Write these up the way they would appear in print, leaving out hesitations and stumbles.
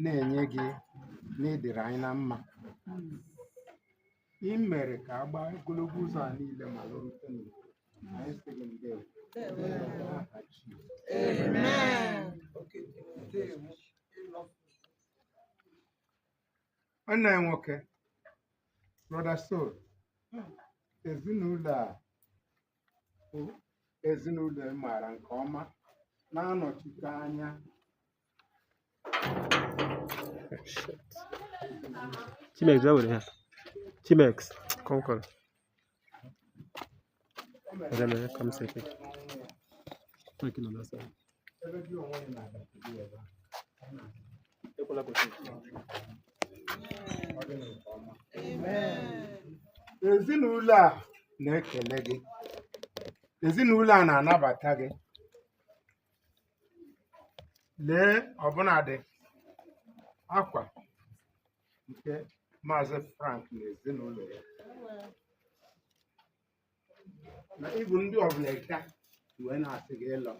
Na-enye gị na ịdịrị anyị na mma. Ị mere ka agba ogologo ụzọ a niile ma lọrute n'udo. Anyị sị gị ndewo. N'aha Jizọs. Amen. Nwanne anyị nwoke, Brother Soul, ezinụlọ a bụ ezinụlọ ị maara nke ọma na-anọchite anya. Chimex, bịa were ya. Chimex, come come. Ọdeme, come sit here. Take it on that side. Ebe gị onwe gị na-abịa ebe a. Ekwela ka o si. Ọ dị nke ọma. Ezinụlọ a na-ekele gị. Ezinụlọ a na-anabata gị. Lee ọbụnadị akwa nke Maazị Frank na ezinụlọ ya. Na ịbụ ndị ọbụla ịta wee na-asị gị ịlọ.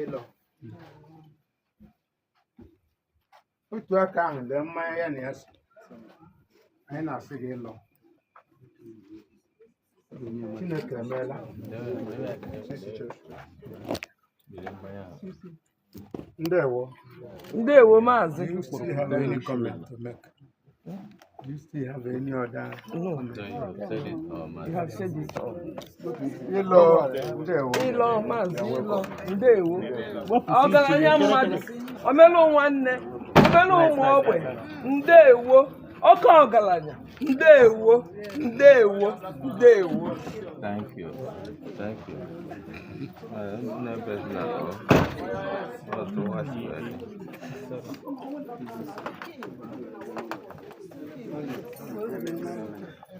Ịlọ. Otu aka ahụ, lee mmanya ya na ya so. Anyị na-asị gị ịlọ. Chineke emeela. Ndewo. Ndewo, maazị. Do you still have any comment to make? Do you still have any other No, comment? you have said it all. Ịlọ, ndewo. Ịlọ, maazị, ịlọ, ndewo. Ọgaranya mmadụ, omelụ nwanne, omelụ ụmụ ogbe, ndewo. Oke ọgaranya, ndewo, ndewo, ndewo. Thank you. Thank you. Never know. What to watch ready.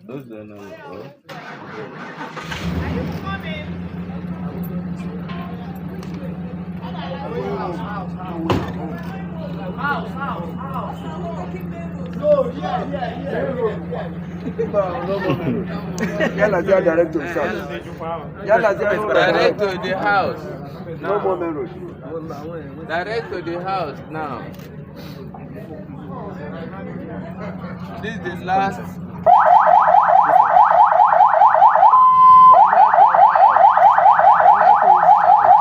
Those don't know. Oh. Yala zia direct to south. Yala zia Direct to the house. No more Now. main road. Direct to the house now. This is the last. From here to house. From here to his house.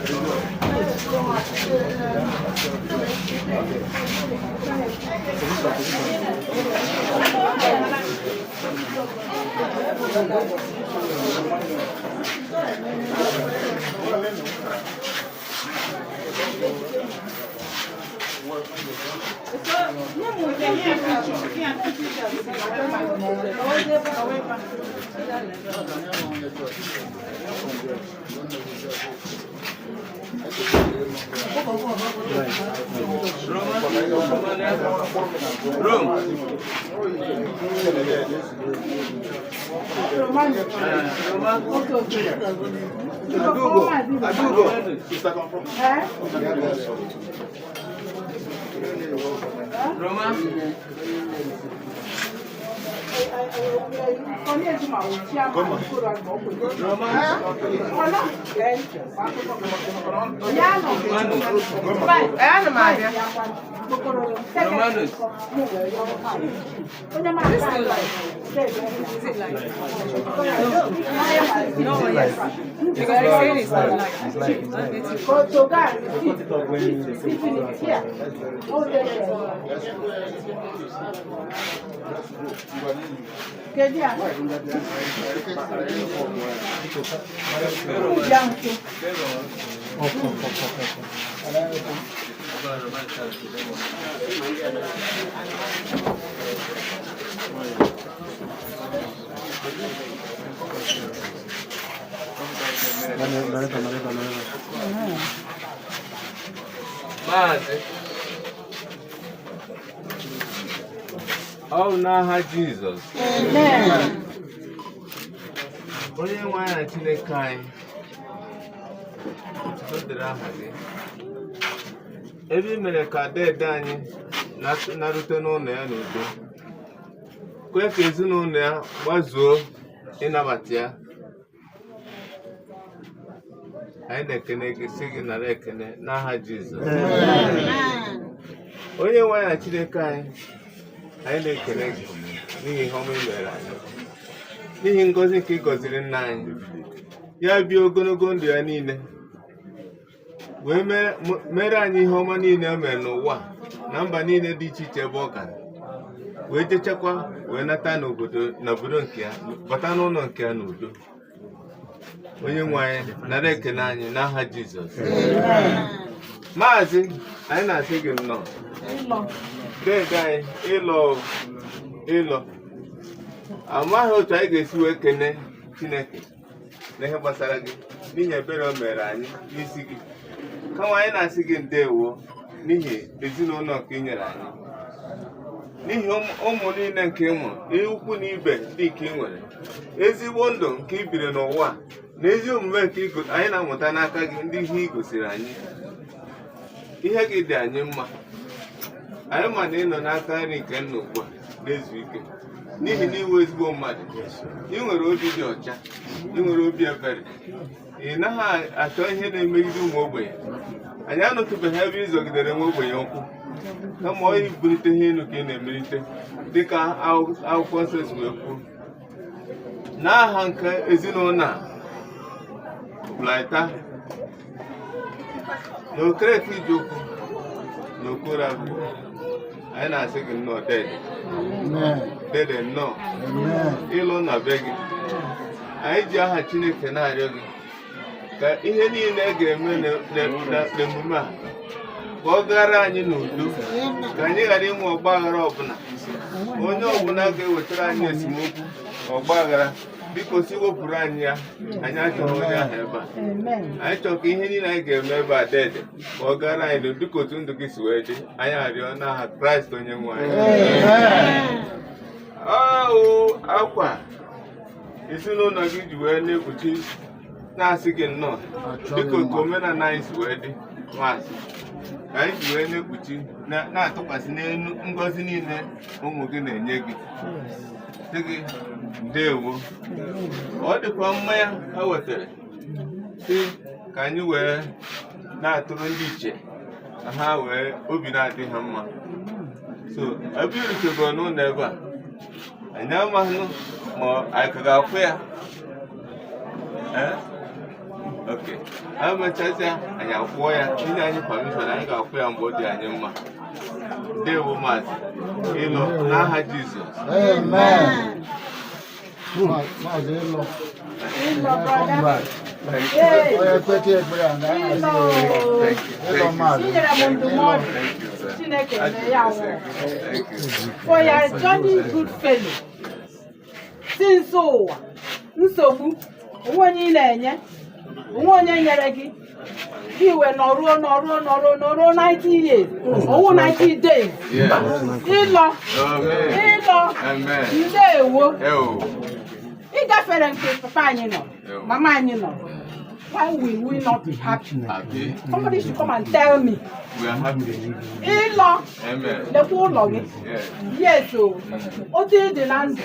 Adugo, Adugo. Nareba, nareba, nareba. Maazị. Ọ bụ n'aha Jizọs. Onye nwe anyị na Chineke anyị, otuto dịrị aha gị. Ebe i mere ka dede anyị narute n'ụlọ ya n'udo, kwee ka ezinụlọ ya gbazuo ịnabata ya. Anyị na-ekene gị, sị gị nara ekene n'aha Jizọs. Onye nwe anyị na Chineke anyị, anyị na-ekele gị n'ihi ihe ọma i mere anyị, n'ihi ngọzi nke ị gọziri nna anyị, ya bie ogologo ndụ ya niile wee mere anyị ihe ọma niile o mere n'ụwa na mba niile dị iche iche ebe ọ gara, wee jechakwa wee nata n'obodo nke ya, bata n'ụlọ nke ya n'udo. Onye nwe anyị, nara ekele anyị n'aha Jizọs. Maazị, anyị na-asị gị nnọọ. Dede anyị, ịlọ ịlọ amaghị otu anyị ga-esi wee kene Chineke n'ihe gbasara gị, n'ihi ebere o mere anyị n'isi gị. Kama anyị na-asị gị ndewo n'ihi ezinụlọ nke ị nyere anyị, n'ihi ụmụ niile nke ị mụrụ, ikwu na ibe ndị nke ị nwere, ezigbo ndụ nke ị biri n'ụwa na ezi omume nke anyị na-amụta n'aka gị, ndị ihe ị gosiri anyị. Ihe gị dị anyị mma. Anyị ma na ị nọ n'aka nri nke nna ugbu a na-ezu ike, n'ihi na ị wụ ezigbo mmadụ, ị nwere obi dị ọcha, ị nwere obi ebere, ị naghị achọ ihe na-emegide ụmụ ogbenye. Anyị anụtụbeghị ebe ị zọgidere nwa ogbenye ụkwụ, kama ọ ibulite ihe elu ka ị na-emelite, dịka akwụkwọ nsọ si wee kwuo. N'aha nke ezinụlọ a, Blata na Okereke Ijekwu na Okorabụ, anyị na-asị gị nnọọ dede. Dede nnọọ ịlụ na be gị. Anyị ji aha Chineke na-arịọ gị ka ihe niile ga-eme n'emume a ka ọ gara anyị n'udo, ka anyị ghara inwe ọgba aghara ọbụla. Onye ọbụla ga-ewetara anyị esemokwu ọgba aghara, biko si wepụrụ anyị ya. Anyị achọghị onye ahụ ebe a. Anyị chọrọ ka ihe niile anyị ga-eme ebe a, dede, ka ọ gara anyị n'udo dịka otu ndụ gị si wee dị. Anyị arịọ n'aha Kraịst onye nwe anyị. Ọ akwa ezinụlọ gị ji wee na-ekpuchi na-asị gị nnọọ, dịka otu omenala anyị si wee dị. Maazị, ka anyị ji wee na-ekpuchi na-atụkwasị n'elu ngọzi niile ụmụ gị na-enye gị, sị gị ndewo. Ọ dịkwa mmanya ha wetara, sị ka anyị wee na-atụrụ ndị iche ka ha wee obi na-adị ha mma. So ebe irutegoro n'ụlọ ebe a, anyị amaghị ma anyị ka ga-akwụ ya. Ee? Okay, emechazịa anyị akwụọ ya, inye anyị permission, anyị ga-akwụ ya mgbe ọ dị anyị mma. Ndewo, Maazị Ịlọ, n'aha Jizọs. Amen. Maazị Ịlọ. Ịlọ, brother. Congrats. Hey. Onye kweta ekpere a na anyị Ịlọ. na-asị Thank you. Ịlọ maazị. I nyere m ndụmọdụ. Thank you, sir. Chineke mee ya nwụọ. Thank you. For your jolly good fellow. Si nso ụwa, nsogbu, onwe onye ị na-enye, onwe onye nyere gị. Gị wee nọruo nọruo nọruo nọruo 90 years, owu 90 days. Yes. Ịlọ, Amen. ịlọ, Amen. ndewo. Ewo. Ị gafere nke papa anyị nọ, mama anyị nọ. Why will we not be happy? Happy. Somebody should come and tell me. We are happy. Ịlọ, Amen. lekwa ụlọ gị. Yes. Yes o, otu ị dị na ndụ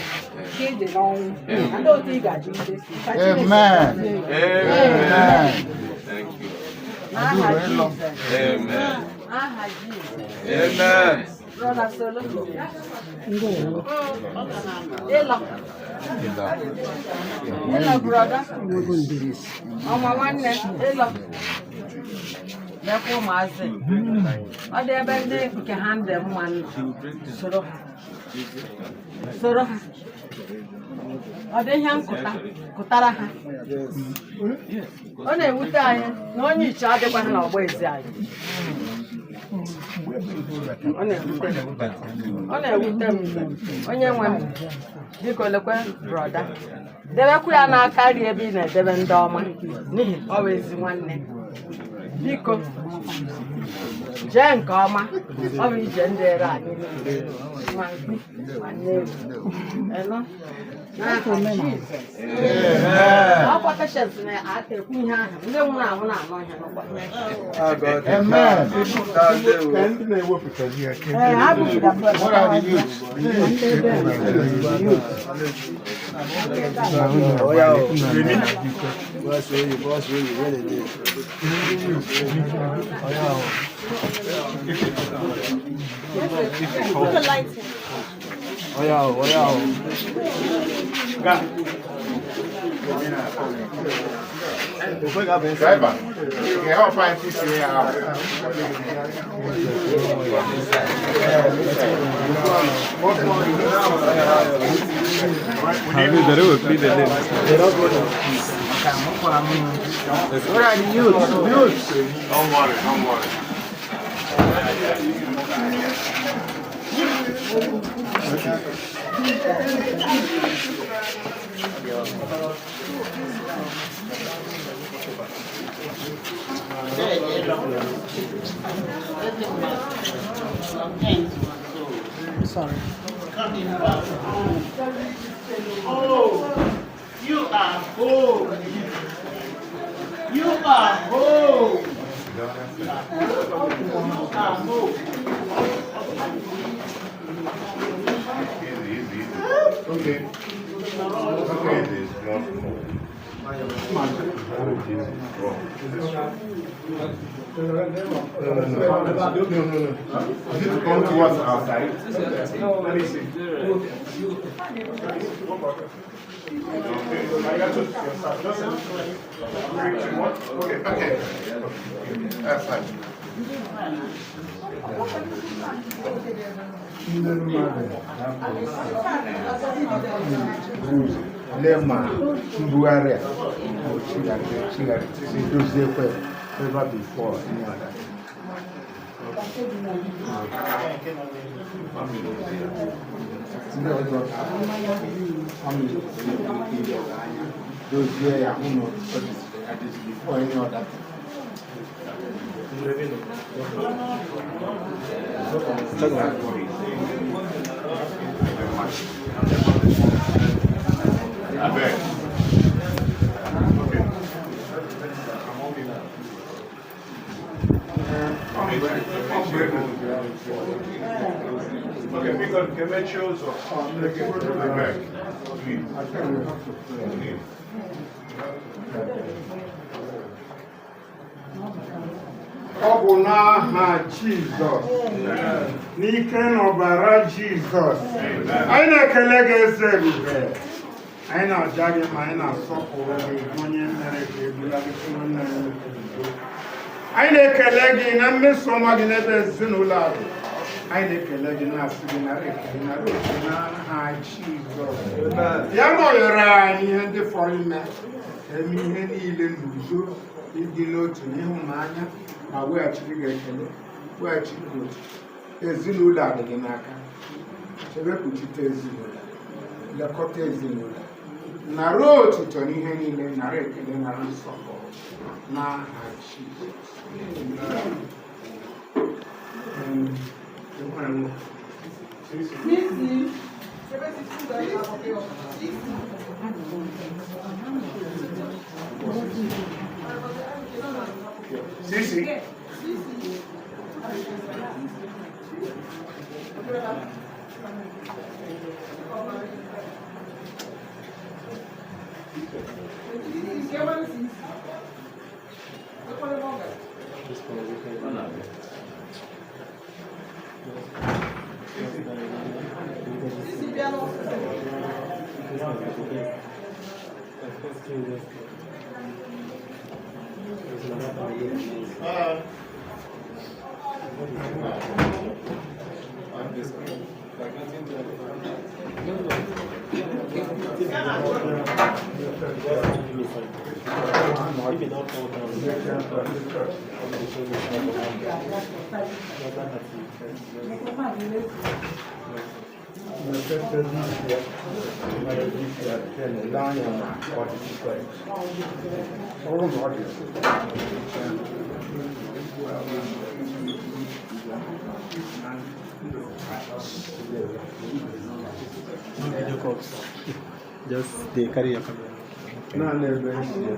ka ị dị n'ọnwụ, and otu ị ga-adịgide. Ka Chineke Amen. gọzie gị. Amen. Thank you. N'aha Jizọs. Amen. Aha Jizọs. Amen. Brother Solo. Ịlọ. Ịlọ, brother. Ọnwa nwanne, ịlọ. Lekwa ụmụazị. Ọ dị ebe ndị nke ha dị mma nọ. Soro ha. Soro ha. Ọ dị ihe nkụta, kụtara ha. Ọ na-ewute anyị na onye iche adịkwaghị n'ọgbọ ezi anyị. Ọ na-ewute m. Ọ na-ewute m. Onye nwe m, biko lekwe brother. Debekwa ya n'aka nri ebe ị na-edebe ndị ọma n'ihi ọ bụ ezi nwanne. Biko jee nke ọma, ọ bụ ije ndị ere anyị niile, ma mkpi ma nne ewu. Eno? N'aha Jizọs. Ọkwa patience na-ekwu ihe ahụ, ndị nwụrụ anwụ na-anụ ihe n'ụkwa. Amen. Ka ndị na-ewepụtazi ya ke Ee, ha bupụtara. What are the youths? The youth. Oya o. Bọ́sì oyi, bọ́sì oyi, where they dey? Oya o. Put the lights in. Oya o, oya o. Driver, you can help find this here out. Where are the youths? Youths. Don't worry, don't worry. Sorry. Oh, you are home. You are home. You are home. Easy, easy, easy. Okay. Okay, it is not small. It is strong. It is strong. No, no, no, no, no, no, no. Is it to come towards our side? Let me see. Okay. Okay, okay. That's fine. Ndị mmadụ ụzọ lee ma mbugharị a bụ chigharị chigharị si doziekwe ebe before any other. Ndị ọzọ family ile anya dozie ya hụ na ọ dịziri adịzi before any other thing. Abeg. Okay. Okay, biko, kemechie ụzọ. Abeg. Please. Please. Ọ bụ n'aha Jizọs, n'ike na ọbara Jizọs, anyị na-ekele gị, eze ebube. Anyị na-aja gị ma anyị na-asọpụrụ gị, onye mere ka ebulalite nwanne anyị nwoke n'udo. Anyị na-ekele gị na mmeso ọma gị n'ebe ezinụlọ a dị. Anyị na-ekele gị, na-asị gị nara ekele, nara otuto n'aha Jizọs. Ya nọnyere anyị ihe ndị fọrọ ime ka eme ihe niile n'udo, ịdị n'otu na ịhụnanya, ma weghachiri gị ekele, weghachiri gị otuto. Ezinụlọ a dị gị n'aka. Chebe, kpuchite ezinụlọ, lekọta ezinụlọ, nara otuto n'ihe niile, nara ekele, nara nsọpụrụ n'aha Jizọs. Enwere m Sisi. No video calls. Just they carry your camera. Naanị ebe esi ya.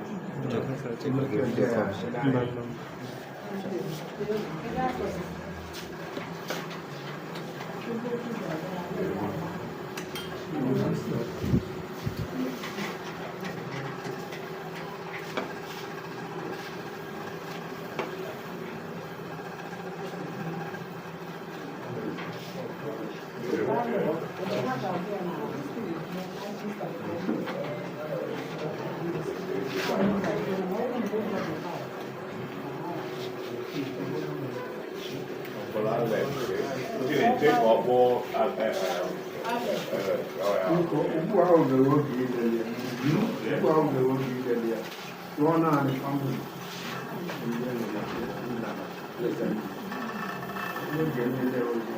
No, no. Ugbu a obere oge ilele ya. Ugbu a obere oge ilele ya. Rụọ naanị family. Ndị enyi ya, nna na n'oge niile ozi.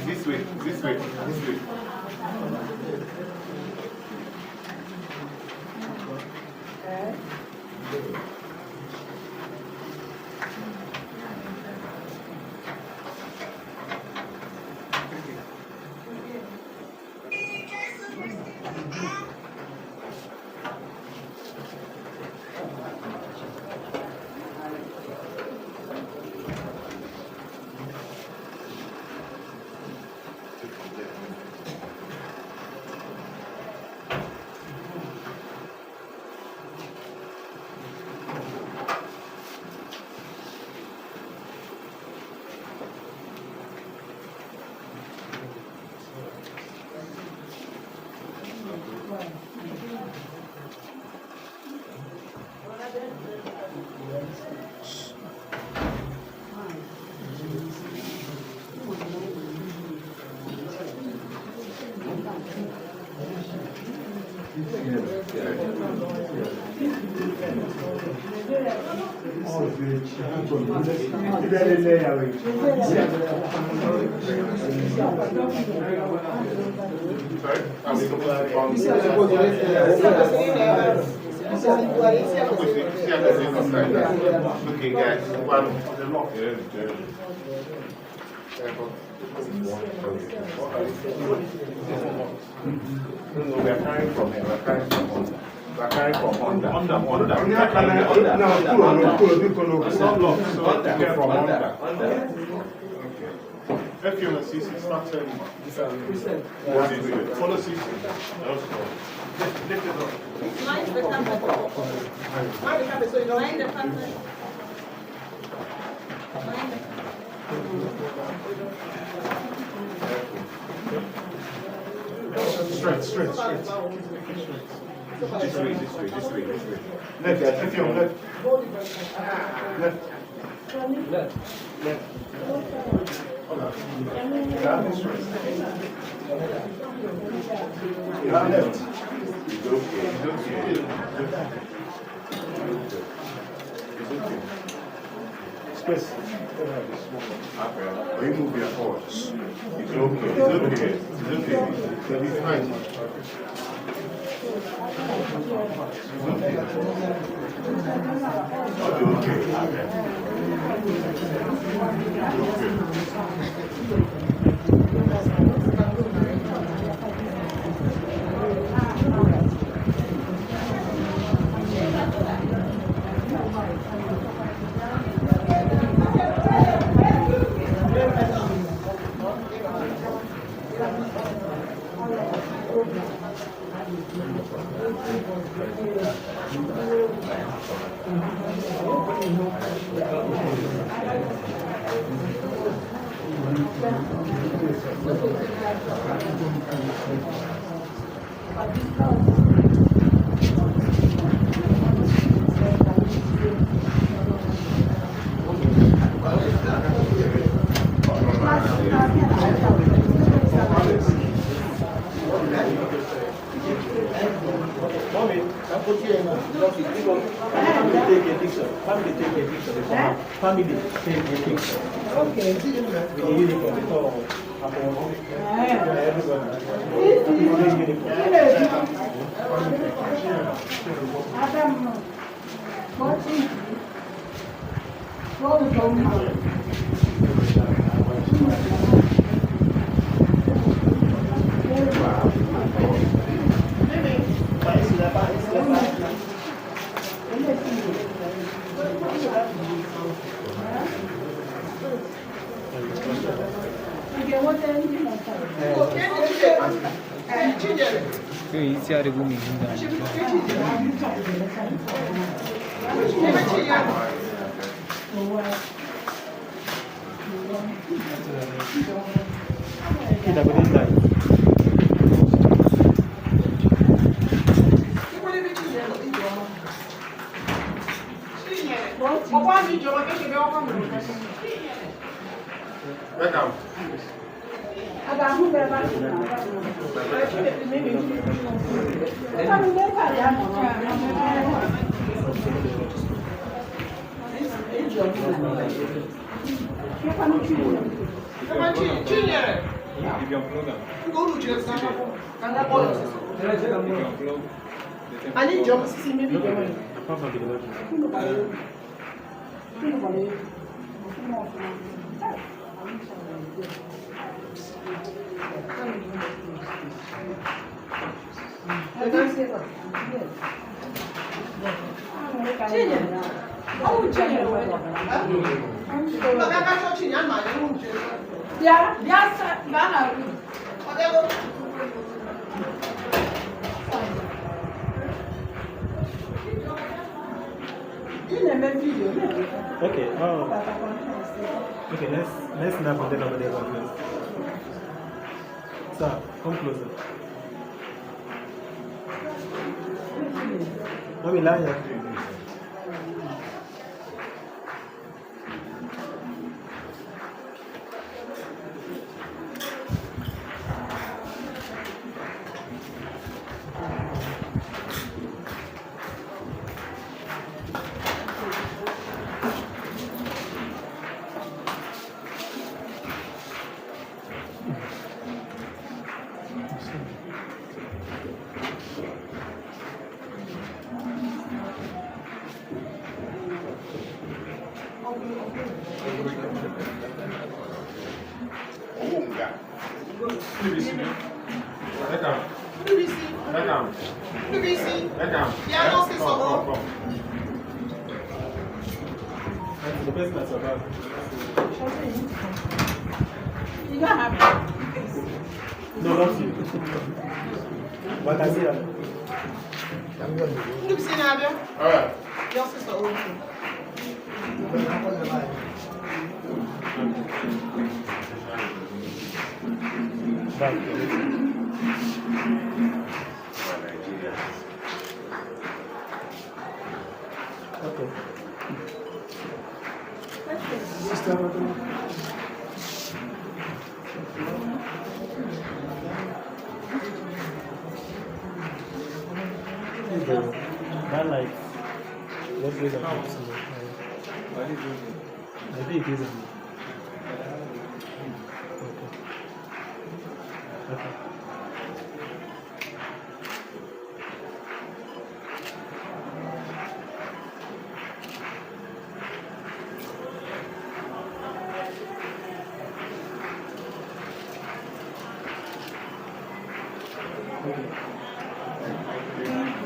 This way, this way, this way. Ịbịa lelee ya wee. Sorry? I'm supposed to come. Okay, guys. One. No, we are carrying from here. We are carrying from under. We are carrying from under. Under, under. Onye aka na na okpuru n'okpuru biko n'okpuru. Under. From under. Under. Okay. If you want CC, start telling me. Follow CC. Lift, lift it up. Mind the carpet. Mind the carpet so you don't. Mind the carpet. Mind the Straight, straight, straight. This way, this way, this way, this way. Left, if you want left. Left. Left. Left. Yeah, left. It's okay. It's okay. It's okay. Space. Okay. Or you move your forward. It's okay. It's okay. It's okay. It's fine. It's okay. Okay. Okay. Mommy, family take a picture. Family take a picture before. Family take a picture. Okay. With the uniform before. Everybody. With the uniform. Adam, what is what is going on? Isi adịghị ụmụ ihe ndị a. Welcome. Chinyere. If you unplug am. If you unplug, the Anyị ji osisi mebi Apart from the emergency. Chinyere. Ọwụ Chinyere wee. Bịa, bịa sa, baa na room. Ị na-eme video. Okay. Oh. Okay. Let's snap and then over there one first. Sir, come closer. Mommy, lie here. am. Ndubisi. Take am. Bịa n'ọsịsọ. Come, come, come. The person that survived. You don't have it. No, not you. But I see her. Ndubisi na-abịa. All right. Bịa ọsịsọ o. Back. Okay. Sister, what do you- That light. What goes on? I think it is on. Okay.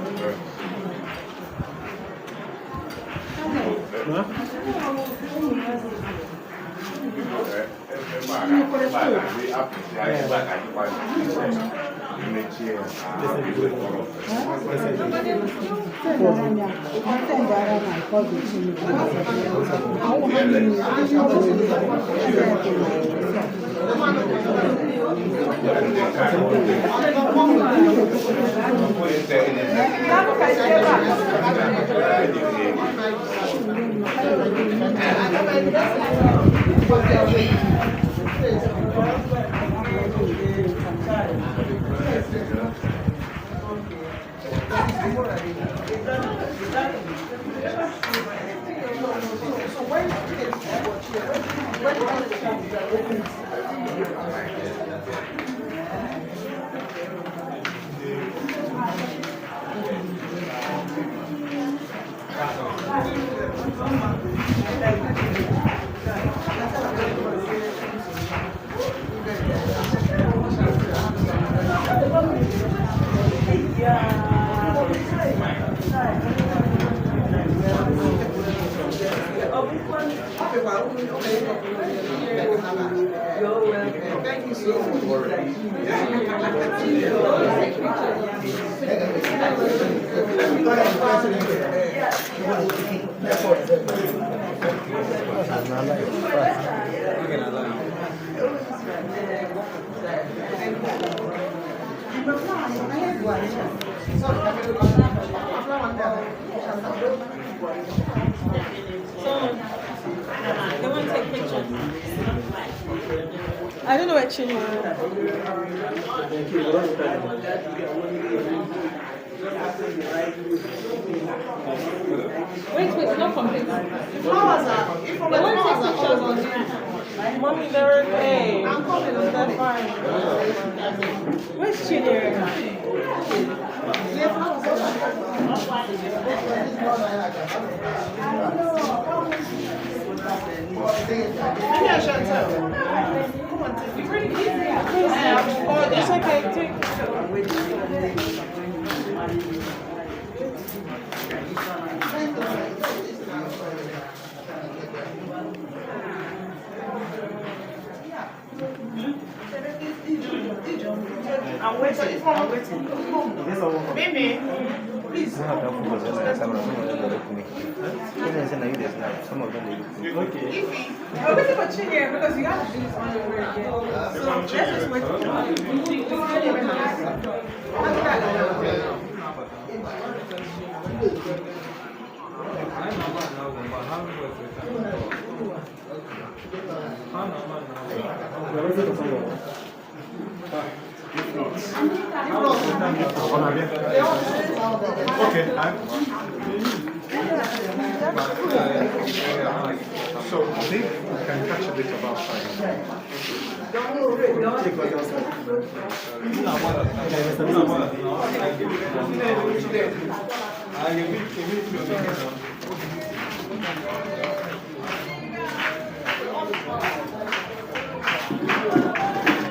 Okay. Huh? Thank you so much. They want to take pictures. I don't know where Chinwe Thank you. Don't look at me. Wait, wait, not complete. Flowers are, if They flowers want to are take pictures always on. Mommy, they're okay. I'm coming, I'm They're coming. fine. Where's Chinwe? Oh, it's okay. Take. I'm waiting. I'm waiting. Mimi, please. Some of them they look Okay. We're waiting for Chinwe because you have to do this on your way again. So let's just wait for We're waiting for someone. Okay. So I think we can catch a bit of outside. Take what outside. Okay, Mr.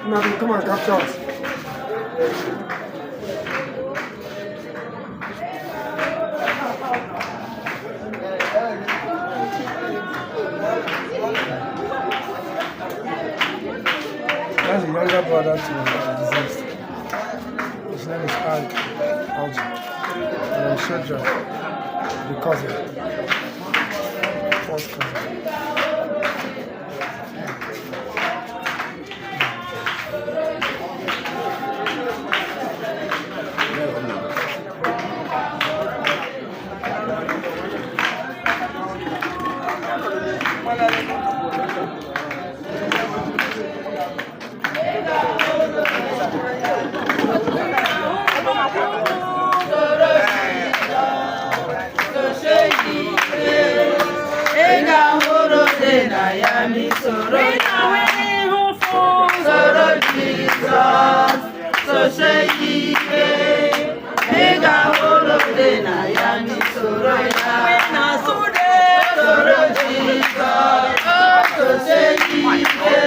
Now come on, capture us. Elder brother to the deceased. His name is Ike Oji. And I'm Shadrach, the cousin, first cousin. Ị ga-ahụrụ dị na ya ma ị soro ya. Soro Jizọs, sosie ike. Ị ga-ahụrụ dị na ya ma ị soro ya. Soro Jizọs, sosie ike.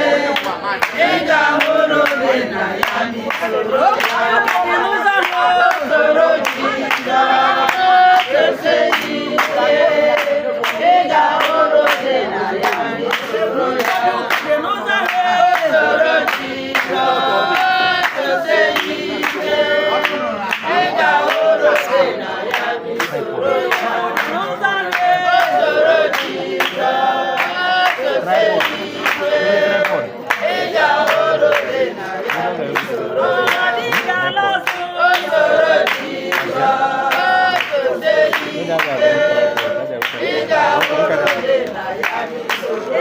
Ị ga-ahụrụ dị na ya ma ị soro ya. Soro Jizọs, sosie ike. Ị ga-ahụrụ dị na ya ma ị soro ya. Soro Jizọs, sosie ike. Ị ga-ahụrụ dị na ya ma ị soro ya. Soro Jizọs, sosie ike. Ị ga-ahụrụ dị na ya ma ị soro ya. Soro Jizọs, sosie ike. Ị ga-ahụrụ dị na ya ma ị soro ya. Soro Jizọs, sosie ike. Ị ga-ahụrụ dị na ya ma ị soro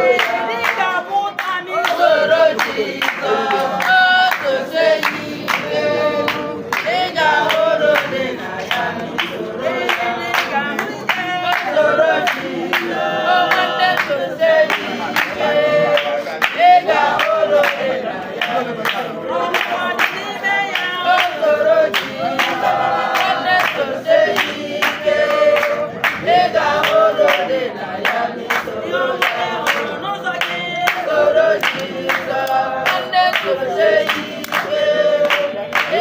ya. Soro Jizọs, nwanne, sosie ike. Ị ga-ahụrụ dị na ya ma ị soro ya. Soro Jizọs, nwanne, sosie ike. Ị ga-ahụrụ dị na ya ma ị soro ya. Soro Jizọs, nwanne, sosie ike.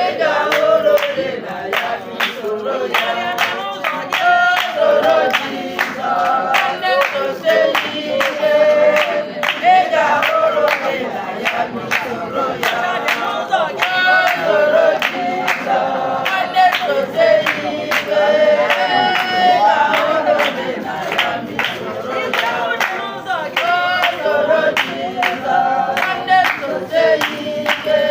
Ị ga-ahụrụ dị na ya ma ị soro ya. Soro Jizọs, nwanne, sosie ike. Ị ga-ahụrụ dị na ya ma ị soro ya. Soro Jizọs, nwanne, sosie ike. Ị ga-ahụrụ dị na ya ma ị soro ya. Soro Jizọs, nwanne, sosie ike. Ị ga-ahụrụ dị na ya ma ị soro ya. Soro Jizọs, enyi, sosie ike.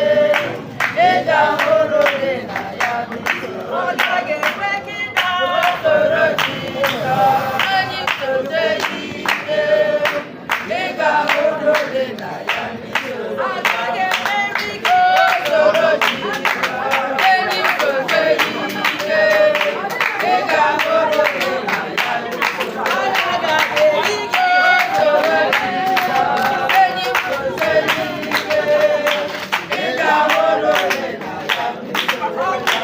Ị ga-ahụrụ dị na ya ma ị soro ya. Soro Jizọs, enyi, sosie ike. Ị ga-ahụrụ dị na ya ma ị soro ya. Soro Jizọs, enyi, sosie ike. Ị ga-ahụrụ dị na ya ma ị soro ya.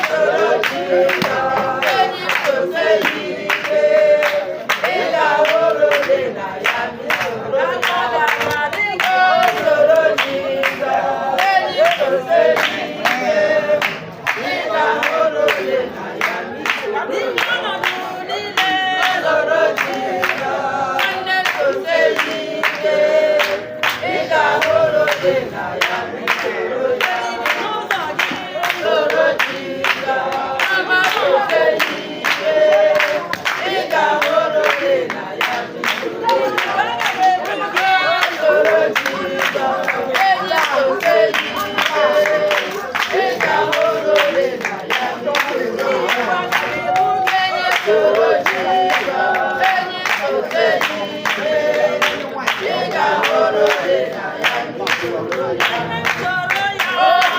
Soro Jizọs, enyi, sosie ike. Ị ga-ahụrụ dị na ya ma ị soro ya. Soro Jizọs, enyi, sosie ike. Ị ga-ahụrụ dị na ya ma ị soro ya. Soro Jizọs, nwanne, sosie ike. Ị ga-ahụrụ dị na ya ma ị soro ya. Soro Jizọs, ama, sosie ike. Ị ga-ahụrụ dị na ya ma ị soro ya. Soro Jizọs, enyi, sosie ike. Ị ga-ahụrụ dị na ya ma ị soro ya. Soro Jizọs, enyi, sosie ike. Ị ga-ahụrụ dị na ya ma ị soro ya.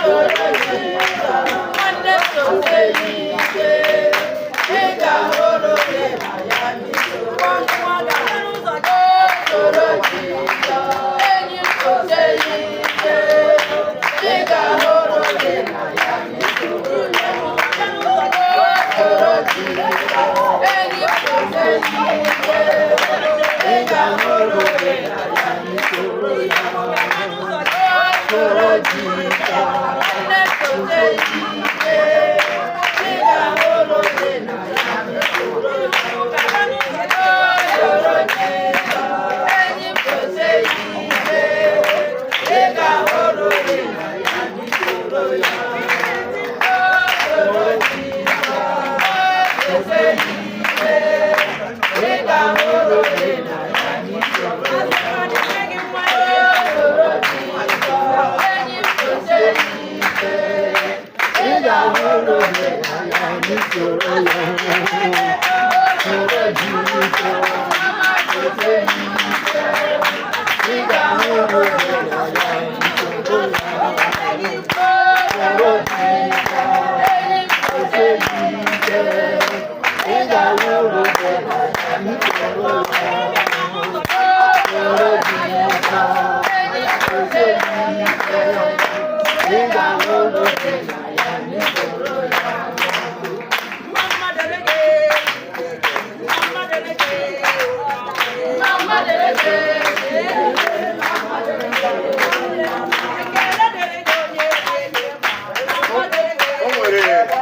Soro Jizọs, nwanne, sosie ike. Ị ga-ahụrụ dị na ya ma ị soro ya. Soro Jizọs, enyi, sosie ike. Ị ga-ahụrụ dị na ya ma ị soro ya. Soro Jizọs, enyi, sosie ike. Ị ga-ahụrụ dị na ya ma ị soro ya. Soro Jizọs, nwanne, sosie ike. Ị ga-ahụrụ dị na ya ma ị soro ya. Soro Jizọs, enyi, sosie ike. Ị ga O nwere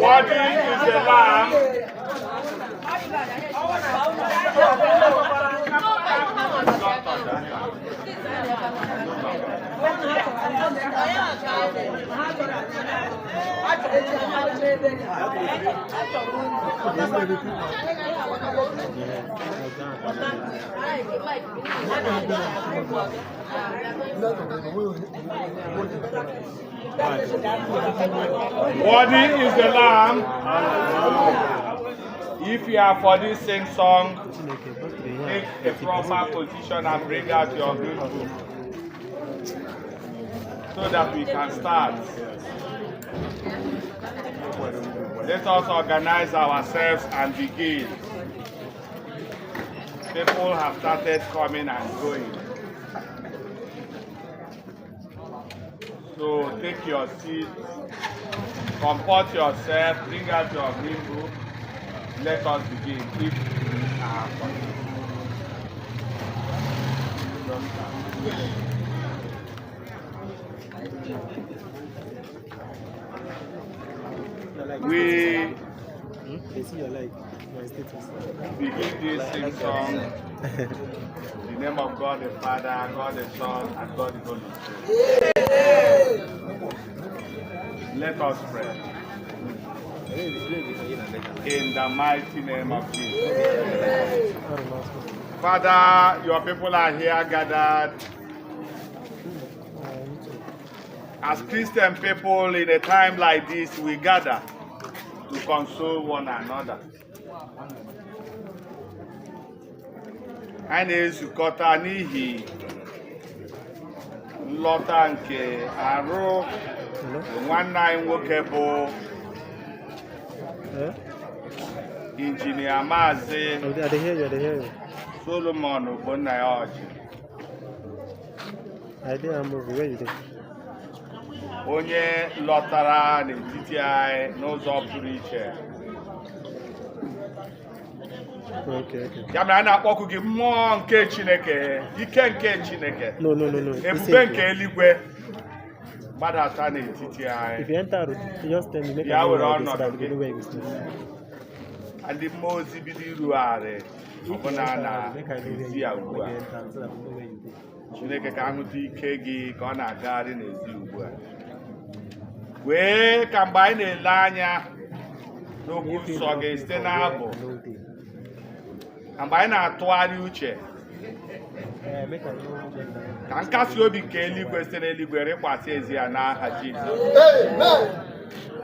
Worthy is the Lamb. Worthy is the Lamb. If you are for this same song, take a proper position and bring out your green book so that we can start. Let us organize ourselves and begin. People have started coming and going. So take your seat, comport yourself, bring out your green book. Let us begin. If we are for it. Just start. We They see your like, my status. begin this same song in the name of God the Father, God the Son, and God the Holy Spirit. Let us pray. In the mighty name of Jesus. Father, your people are here gathered as Christian people. In a time like this, we gather to console one another. Anyị na-ezukọta n'ihi nlọta nke arụ nwanne anyị nwoke bụ Eh? Injinia Maazị I dey hear you, I dey hear you. Solomon Ogbonnaya Ọjị. I dey movie, where you dey? Onye lọtara n'etiti anyị n'ụzọ pụrụ iche. Okay. Ya mere, anyị na-akpọku gị, mmụọ nke Chineke, ike nke Chineke, No. ebube nke eluigwe, gbadata n'etiti anyị. If you enter road, you just tell me, make Ya I know were where you dey so ọnọdụ that we gị. go know where you go stay. Ka ndị mmụọ ozi bido irugharị ọbụna na Make I know where ezi you ya dey ugbu a. when you enter so that we know where you dey. Chineke, ka ahụta ike gị ka ọ na-agagharị n'ezi ugbu a. Wee ka mgbe anyị na-ele anya n'okwu nsọ gị site n'abụ, ka mgbe anyị na-atụgharị uche, Eh, make I know when ka nkasi obi nke eluigwe site n'eluigwe rịkwasị ezi ya n'aha Jizọs.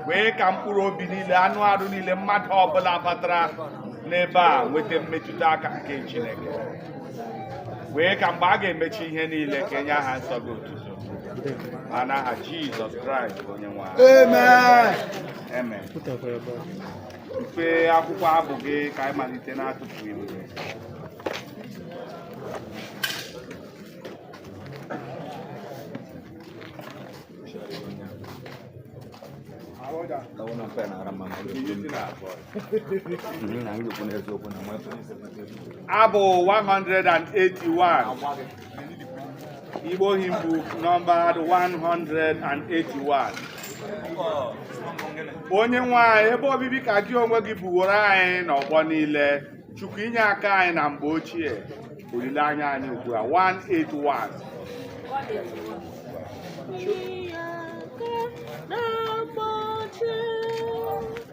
Wee ka mkpụrụ obi niile, anụ arụ niile, mmadụ ọbụla batara n'ebe a nweta mmetụta aka nke Chineke. Wee ka mgbe a ga-emechi ihe niile, ka enye aha nsọ gị otuto, ma n'aha Jizọs Kraịst bụ onye nwe anyị. Amen. Amen. Put am for your bag. Mfe akwụkwọ abụ gị ka anyị malite na-atụfughị mgbe. Abụ 181, Igbo hymn book numbered 181. Onye nwe anyị, ebe obibi ka gị onwe gị buworo anyị n'ọgbọ niile. Chukwu, inye aka anyị na mgbe ochie, olileanya anyị ugbu a. 181.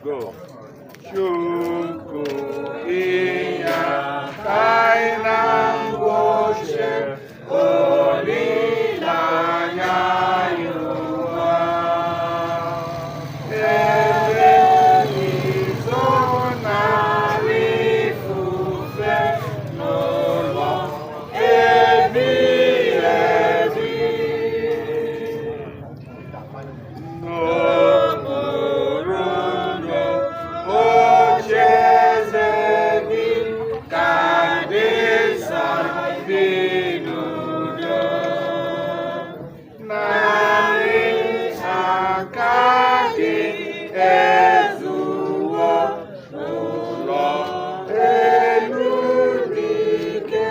Go. Chukwu, inye aka anyị na mgbe ochie, olileanya anyị ugbu a. Ebe izonarị ifufe n'ụlọ ebighị ebi. N'okpuru ndo ocheeze gị ka ndị nsọ bi n'udo. Naanị aka gị ezuwo n'ụlọ elu dị ike.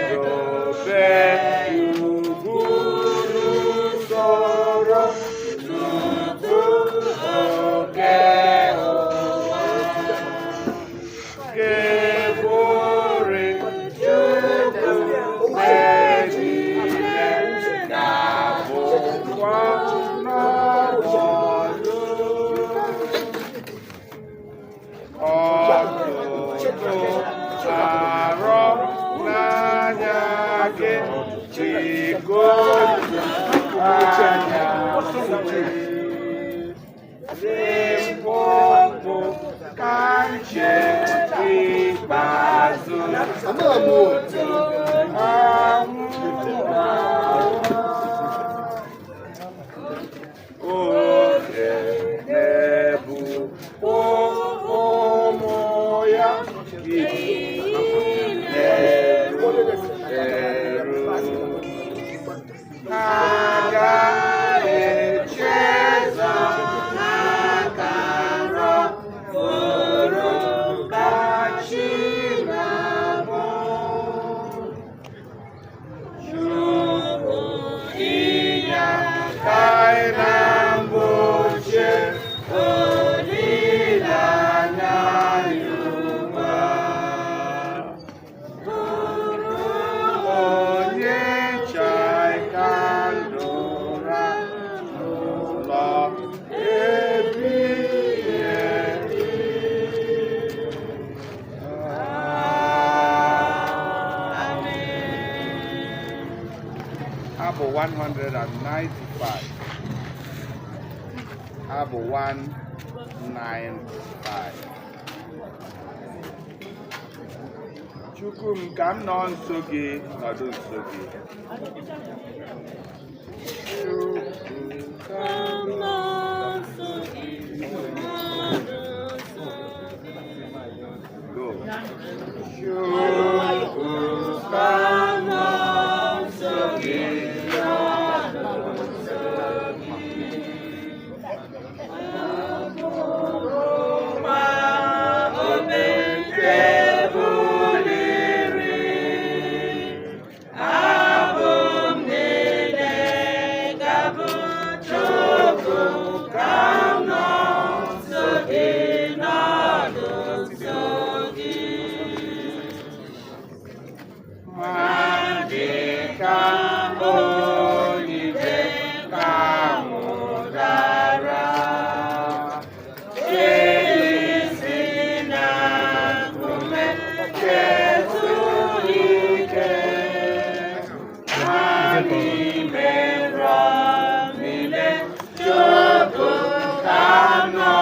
Gbedobe ugwu n'usoro tutu oke ụwa ga-ebori Chukwu mgbe niile ga-abụkwa n'ọnọdụ ọtụtụ arọ n'anya gị jigoju anya dị mkpụmkpụ ka nche ikpeazụ tutu anwụ. Oge na-ebu ụmụ ya na-eru eru agaghị echezọ n'akara furu ka chi na-abọ. Abụ 195. Abụ 195. Chukwu m, ka m nọ nso gị, nọdụ nso gị. Chukwu, ka m nọ nso gị, nọdụ nso gị. Go. Chukwu, ka m nọ nso gị, nọdụ nso gị. Ma obe nke buliri, abụ m niile ga-abụ. Chukwu, ka m nọ nso gị, nọdụ nso gị. Ma dịka onyinye ka nwụdara isi na nkume ketu ike, ma n'ime nrọ niile, Chukwu, ka m nọ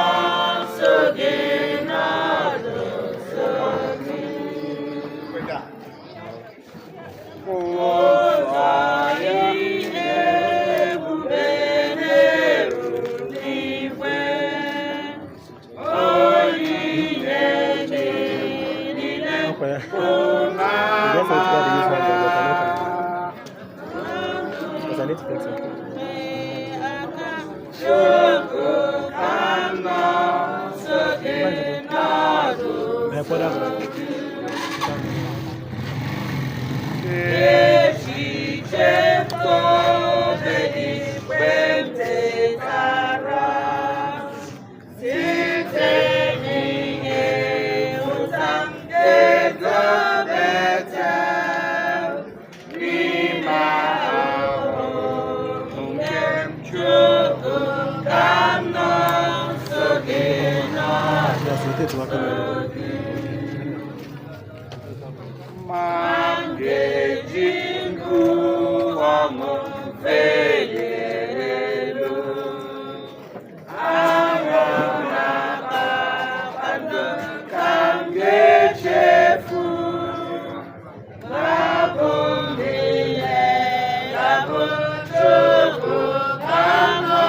nso gị, nọdụ nso gị. Ụzọ ihe ebube na-eru n'igwe, onyinye gị niile. Ọkwa ya. You get something that they use hand, but I no can. Because I need to take some pictures. Chukwu, ka m nọ nso gị, nọdụ. Eh, pour that. Echiche obe gị mgbe m tetara, site n'ihe ụta edobete n'ime ahụ nke m. Chukwu, ka m nọ nso gị, nọdụ. Yes, you take to work on. Ma m ga-eji nku ọṅụ felie elu, arọ na kpakpando ka m ga-echefu, abụ m niile ga-abụ. Chukwu, ka m nọ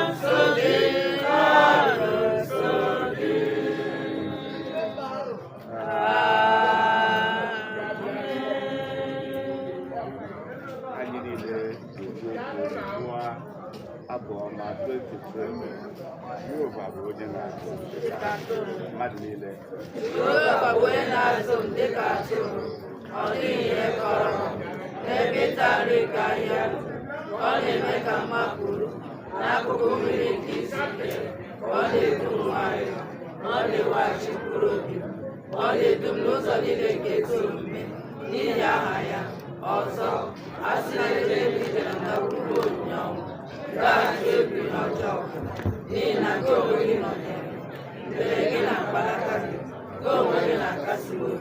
nso gị, nọdụ nso gị. Anyị niile ga-eji okwu gụọ abụ ọma 23, Jehova bụ onye na-azụ m dịka mmadụ niile. Jehova bụ onye na-azụ m dịka atụrụ, ọ dịghị ihe kọrọ m. N'ebe ịta nri nke ahịhịa ndụ, ọ na-eme ka m makpuru n'akụkụ mmiri nke izu ike. Ọ na-edu m nwayọọ, ọ na-eweghachi mkpụrụ obi m. Ọ na-edu m n'ụzọ niile nke ezi omume n'ihi aha ya. Ọzọ, a sị na ejere m ije na ndagwurugwu onyinyo ọnwụ, m gaghị atụ egwu ihe ọjọọ ọbụla, n'ihi na gị onwe gị nọnyere m. Ndere gị na mkpanaka gị, gị onwe gị na-akasi m obi.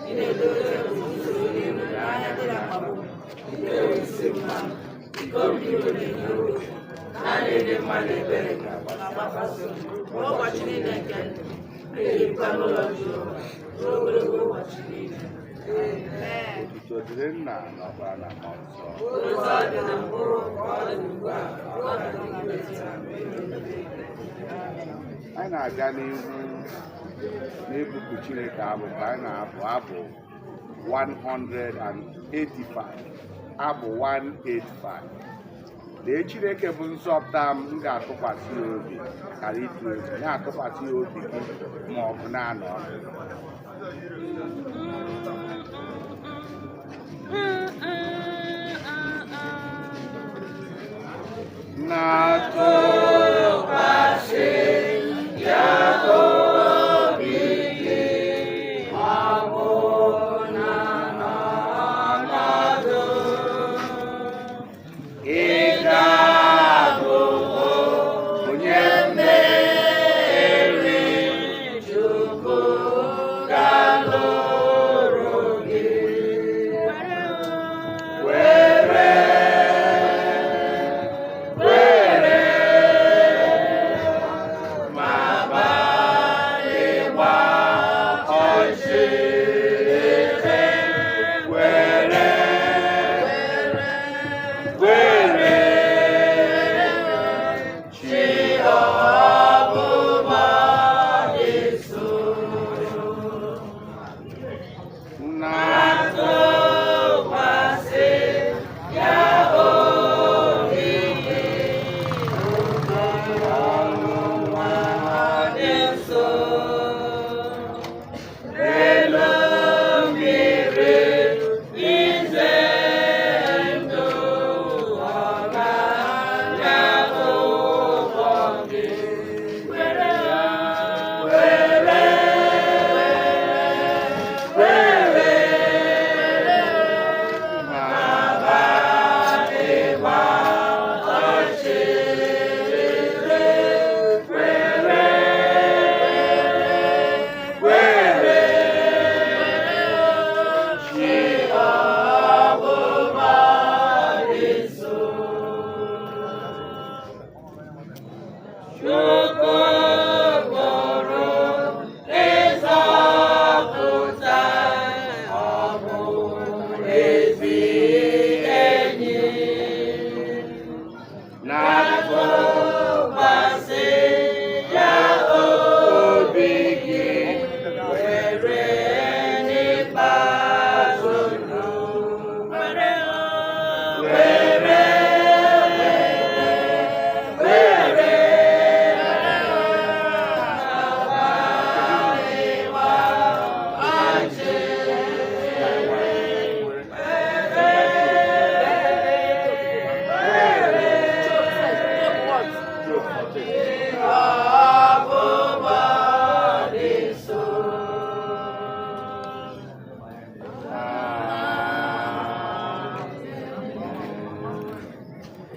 Ị na-edobe tebụl guzoro n'ihu m n'anya ndị na-akpagbu m. Ị na-ewe isi m mmanụ, iko m dị iwe na-enye obi. Naanị ịdị mma na ebere ga-agbakwasị m n'ụbọchị niile nke ndụ m. M ga-ebikwa n'ụlọ Jehova ruo ogologo ụbọchị niile. Amen. Otuto dịrị Nna na Ọkpara na Mmụọ Nsọ. Otu ọ dị na mbụ, ka ọ dị ugbu a, ruo ọdịnihu taa. Anyị na-aga n'ihu n'ịbụku Chineke abụ ka anyị na-abụ abụ 185, abụ 185. Lee, Chineke bụ nzọpụta m, m ga-atụkwasị ya obi ghara ịtụ egwu. Na-atụkwasị ya obi gị ma ọ bụ na-anọ ọdụ. Na-atụkwasị ya obi gị, ọ bụ na n'ọnọdụ ị ga-abụ onye mmeri. Chukwu ga-alụ.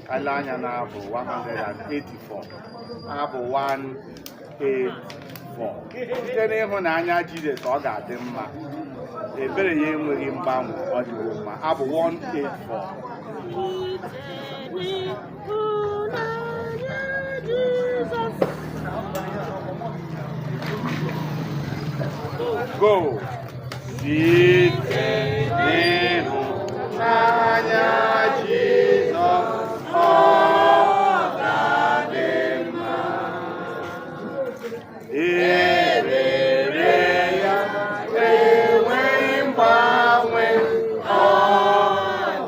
Ka anyị lee anya na abụ 184, abụ 184. Site n'ịhụnanya Jizọs, ọ ga-adị mma. Ebere ya enweghị mgbanwe, ọ dịwo mma. Abụ 184. Ịhụnanya Jizọs. Go. Site n'ịhụnanya Jizọs, ọ ga-adị mma. Ebere ya enweghị mgbanwe, ọ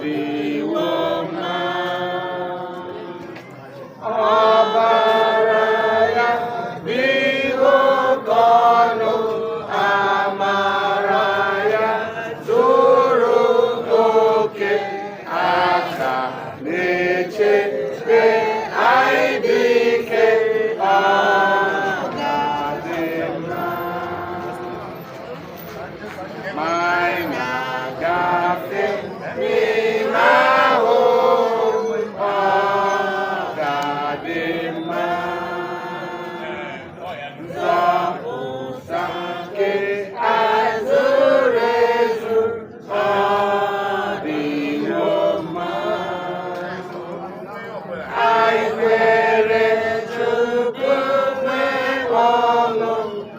dịwo mma. Ọbara ya dị oke ọnụ, amara ya zuru oke, aka na-echebe anyị dị ike, ọ ga-adị mma. Ma anyị na-agafe n'ime ahụhụ, ọ ga-adị mma. Nzọpụta nke azụrụ ezu, ọ dịwo mma. Anyị kwere Chukwu nwee ọṅụ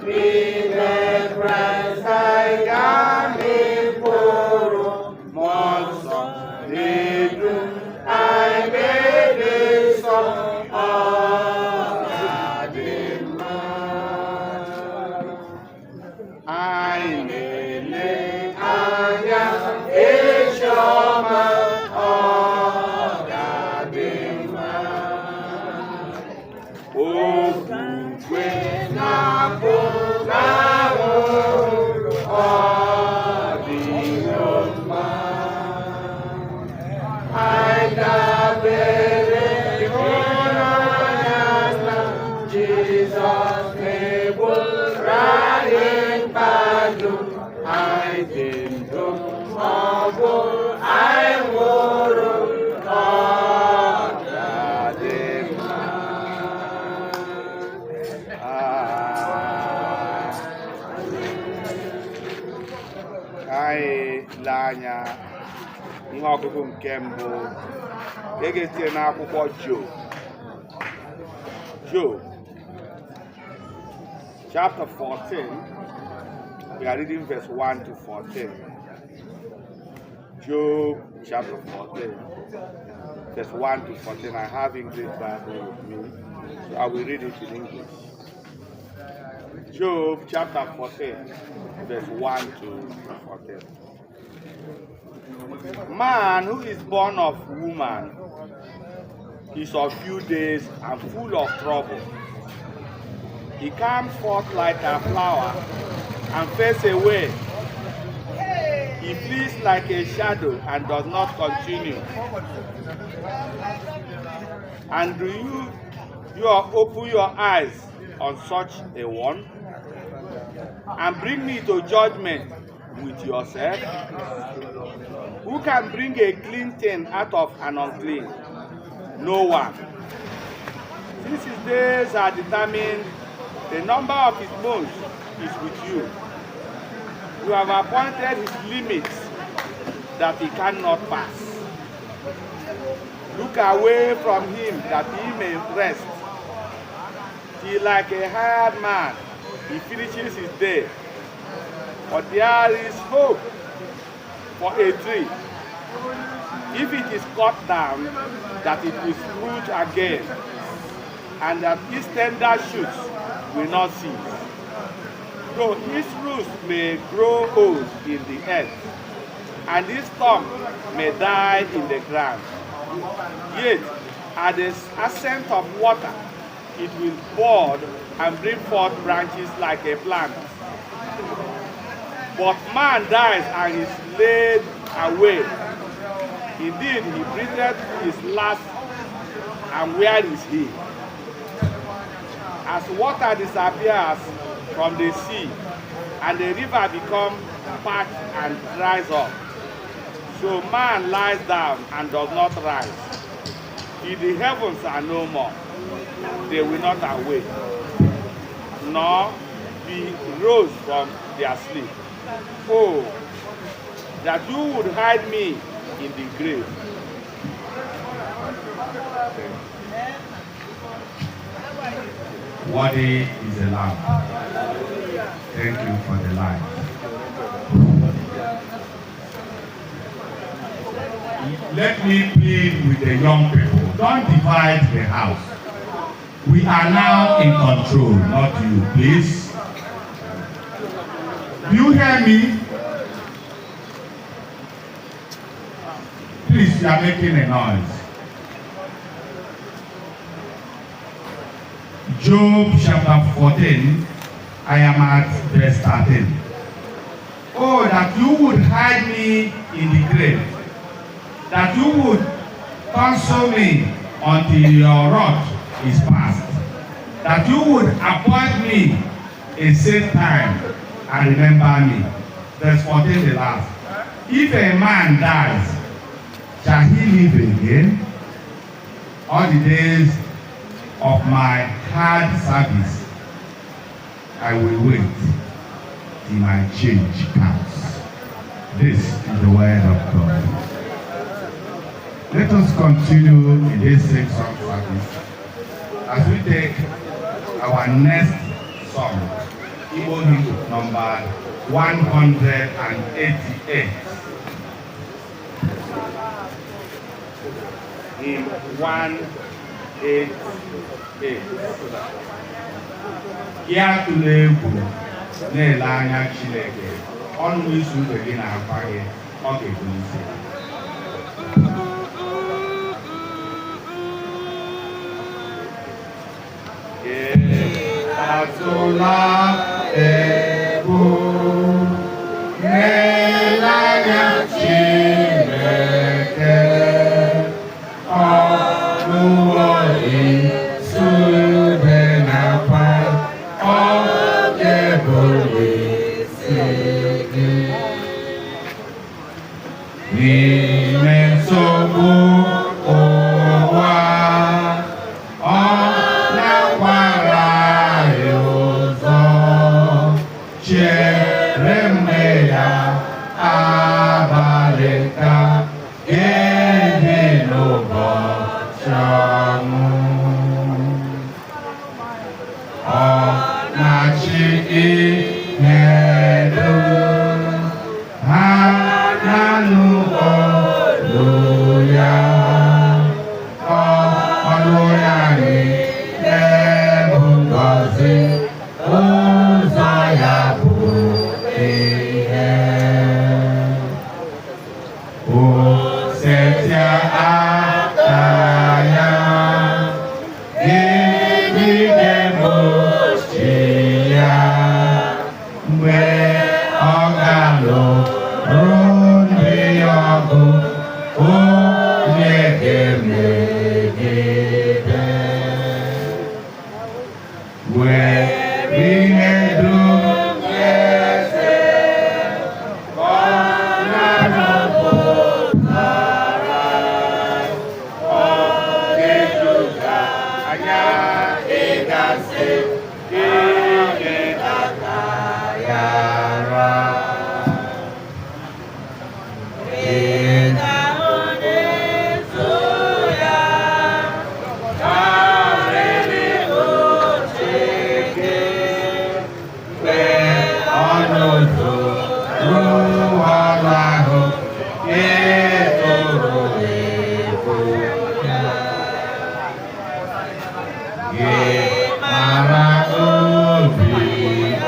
n'ime Kraịst, anyị ga-amị mkpụrụ. Mmụọ Nsọ na-edu anyị na-ede nsọ, ọ ga-adị mma. Anyị na-ele anya echi ọma, ọ ga-adị mma. Okwukwe na-apụ n'ahụhụ, ọ dịwo mma. Anyị dabere ịhụnanya na Jizọs na-egboro anyị mkpa dum. Anyị dị ndụ ma ọ bụ anyị nwụrụ, ọ ga-adị mma. Ah. Ka anyị lee anya ihe ọgụgụ nke mbụ nke ga-esite n'akwụkwọ Job. Job chapter 14, we are reading verse 1 to 14. Job chapter 14, verse 1 to 14. I have English Bible with me, so I will read it in English. Job chapter 14, verse 1 to 14. Man who is born of woman is of few days and full of trouble. He comes forth like a flower and fades away. He flees like a shadow and does not continue. And do you open your eyes on such a one and bring me to judgment with yourself? Who can bring a clean thing out of an unclean? No one. Since his days are determined, the number of his months is with you. You have appointed his limits that he cannot pass. Look away from him that he may rest, till like a hired man he finishes his day. For there is hope for a tree, if it is cut down, that it will sprout again, and that its tender shoots will not cease. Though its roots may grow old in the earth, and its stump may die in the ground, yet at the ascent of water it will bud and bring forth branches like a plant. But man dies and is laid away. Indeed, he breathed his last, and where is he? As water disappears from the sea, and the river becomes parched and dries up, so man lies down and does not rise. Till the heavens are no more, they will not awake, nor be rose from their sleep. Oh, that you would hide me in the grave. Worthy is the Lamb. Thank you for the light. Let me plead with the young people. Don't divide the house. We are now in control, not you, please. Do you hear me? Please, you are making a noise. Job chapter 14, I am at verse 13. Oh, that you would hide me in the grave, that you would console me until your wrath is past, that you would appoint me a set time and remember me. Verse 14, the last. If a man dies, shall he live again? All the days of my hard service, I will wait till my change comes. This is the word of God. Let us continue in this same song service as we take our next song, Igbo hymn number 188. Hymn 188. Gị atụla egwu, na-ele anya Chineke, ọnụ izu mgbe gị na-akwa gị, ọ ga-ebulite. Atụla egwu, na-ele anya Chineke, ọnụwo isube na-akwa, ọ ga-ebulite gị. N'ime nsogbu ụwa, ọ na-akwara ya ụzọ, chere mgbe ya abalị ka ga-ebi n'ụbọchị ọnwụ. Ọ na-achị ihe dum, ha na-anụ olu ya, ọnụ ya niile bụ ngọzi, ụzọ ya bụ ihe. O setịa aka ya, gịnị ga-egbochi ya mgbe ọ ga-alụrụ ndị ọgụ, onye ga-emegide? Were ihe dum eze, ọ na-arọpụtara, ọ ga-eduga anya ịgasị ije aka ya ra. Ị ga-ahụ n'ezu ya karịrị uche gị, mgbe ọnụ ụzọ ruo ọnụ ahụ ịtụrụ egwu ya. Gị mara obi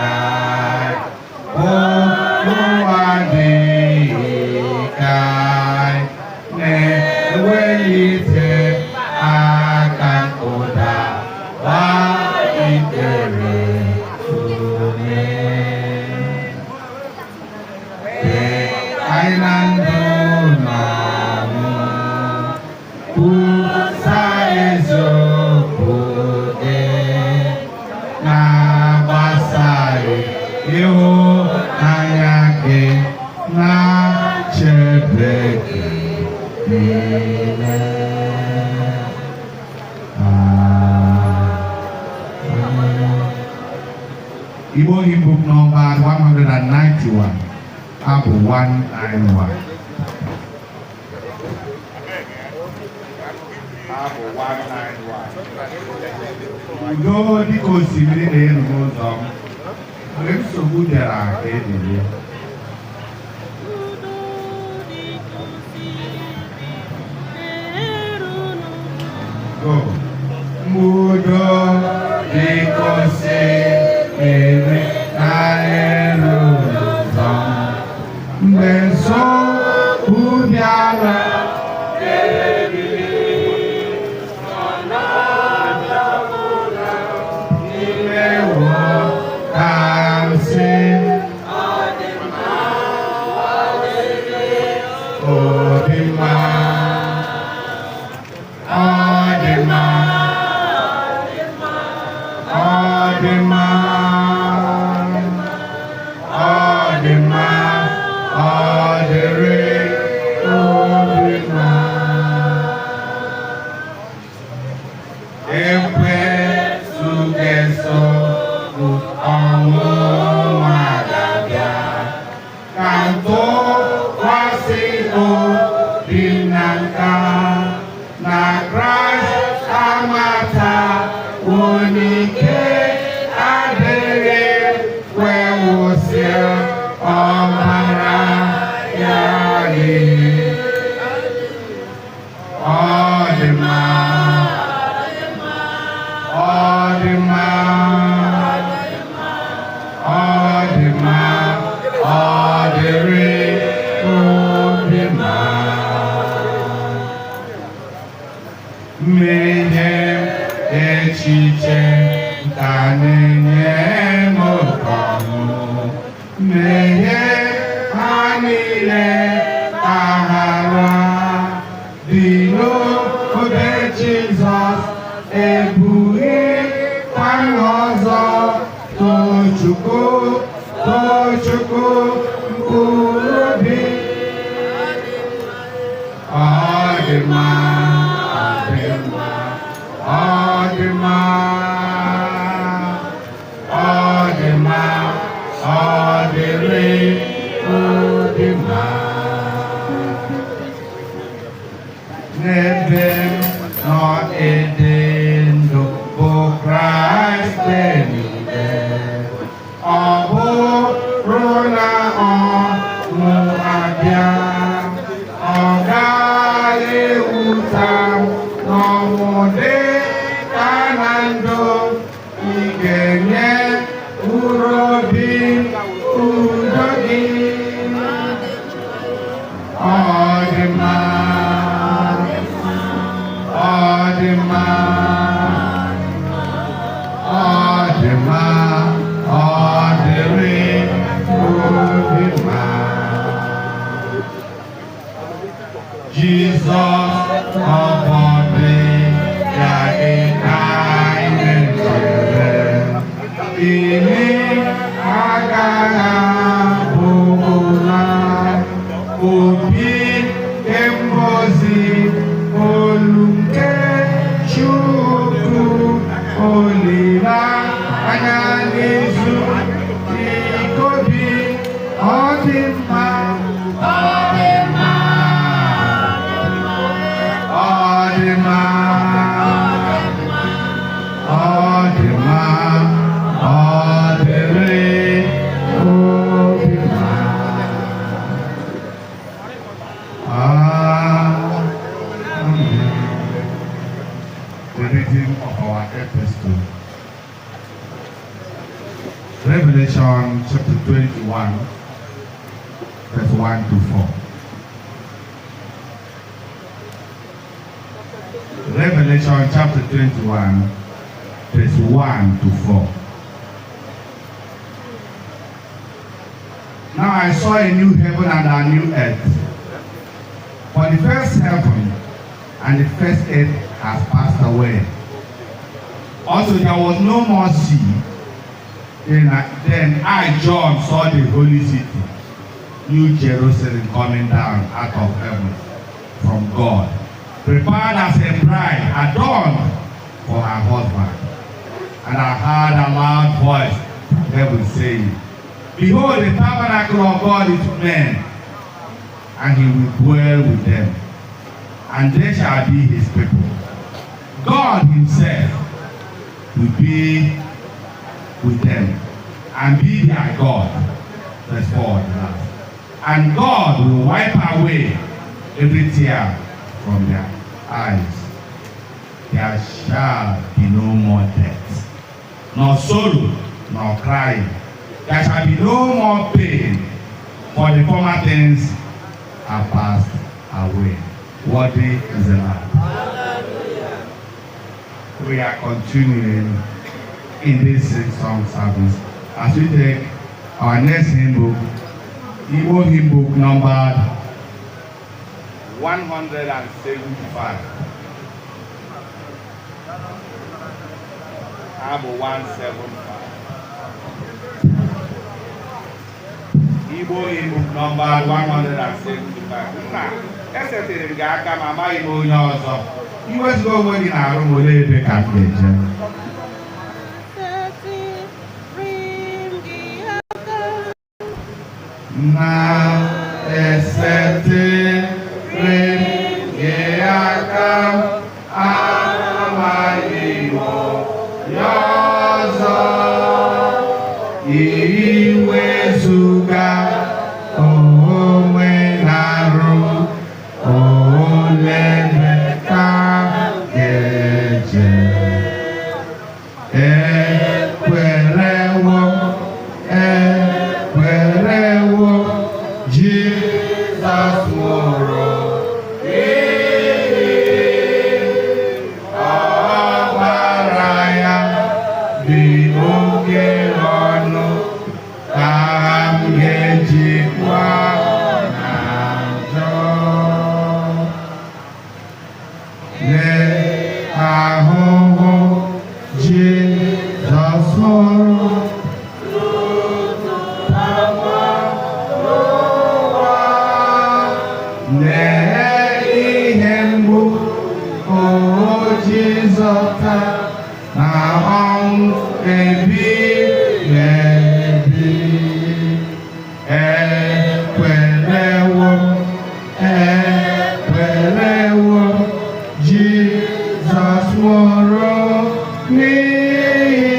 anyị, ụwa adịghị ka anyị na-ewelite aka ụda gba ikpere ume. Anyị na ndụ na ọnwụ, kwusa eziokwu gị, na-agbasaghị ịhụnanya gị, na nchebe gị niile. Igbo Hymn Book number 191, Abụ 191. Abụ 191. Udo dịka osimiri na-eru n'ụzọ m, mgbe nsogbu bịara ka ebilie. Go. Udo dịka osimiri na-eru n'ụzọ m, mgbe nsogbu bịara. Imewo ka m sị, ọ dị mma, ọ dị mma, ọ dị mma, ọ dị mma, ọ dịrị obi mma. Ekwensu ga-esogbu ọnwụnwa ga-abịa, ka m tụkwasị obi m na nka na Kraịst amata onye ike adịghị wee wụsịa ọbara ya. Ọ dị mma, ọ dị mma, ọ dị mma, ọ dịrị obi mma. Mmehie echiche nta na-enye m oke ọṅụ, mmehie ha niile aghara dị n'obe Jizọs, ebughị kwa ọzọ. Tochukwu, Tochukwu, mkpụrụ obi. Ọ dị mma, ọ dị mma, ọ dị mma, ọ dị mma, ọ dịrị obi mma. N'ebe m nọ, ịdị ndụ bụ Kraịst mgbe niile. Ọ bụrụ na ọnwụ abịa, ọ gaghị ewuta m, n'ọnwụ dị ka na ndụ. Ị ga-enye mkpụrụ obi udo gị. Ọ dị mma, ọ dị mma, ọ dị mma, ọ dịrị obi mma. Jizọs ọbọdị ya gị ka anyị na-echere, ili agaghị abụ ụra, obi nke mbozi, olu nke Chukwu, olileanya n'izu ikobi. Ọ dị mma, ọ dị mma, ọ dị mma, ọ dị mma, ọ dịrị obi mma. Amen. The reading of our epistle. Revelation chapter 21, verse 1 to 4. Revelation chapter 21, verse 1 to 4. Now I saw a new heaven and a new earth. For the first heaven and the first earth has passed away. Also, there was no more sea. Then I, John, saw the holy city, New Jerusalem, coming down out of heaven from God, prepared as a bride adorned for her husband. And I heard a loud voice heaven, saying, "Behold, the tabernacle of God is with men, and he will dwell with them, and they shall be his people. God himself will be with them and be their God." Verse 4, the last. "And God will wipe away every tear from their eyes. There shall be no more death, nor sorrow, nor crying. There shall be no more pain, for the former things are passed away." Worthy is the Lamb. We are continuing in this song service as we take our next hymn book, Igbo hymn book numbered 175. Abụ 175. Igbo hymn book numbered 175. Nna, esetịrị m gị aka ma amaghị m onye ọzọ. Iwezuga onwe gị na-arụ m, olee ebe ka m ga-eje? Setịrị m gị aka. Na esetịrị m gị aka, amaghị m onye ọzọ. Iwezuga onwe na-arụ, ole ebe ka m ga-eje? Ekwerewo, ekwerewo, Jizọs nwụrụ n'ihi ọbara ya dị oke ọnụ ka m ga-ejikwa na njọ. Lee ahụhụ Jizọs hụrụ tutu n'ụwa. Lee ihe mgbu o Jizọs na ọnwụ ebighị ebi. Ekwerewo m, ekwerewo m, Jizọs nwụrụ n'ihi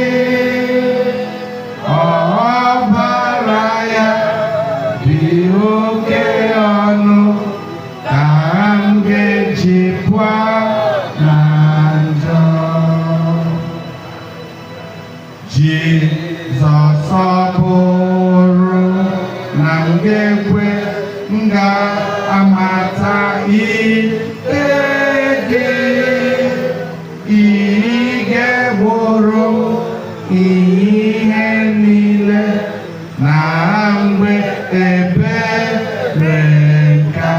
ọbara ya dị oke ọnụ ka m ga-eji pụọ na njọ. Jizọs, ọ bụrụ na m ga-ekwe, m ga-amata ikpe gị. Ị ga-egboro m ihe niile na mgbe ebere nka.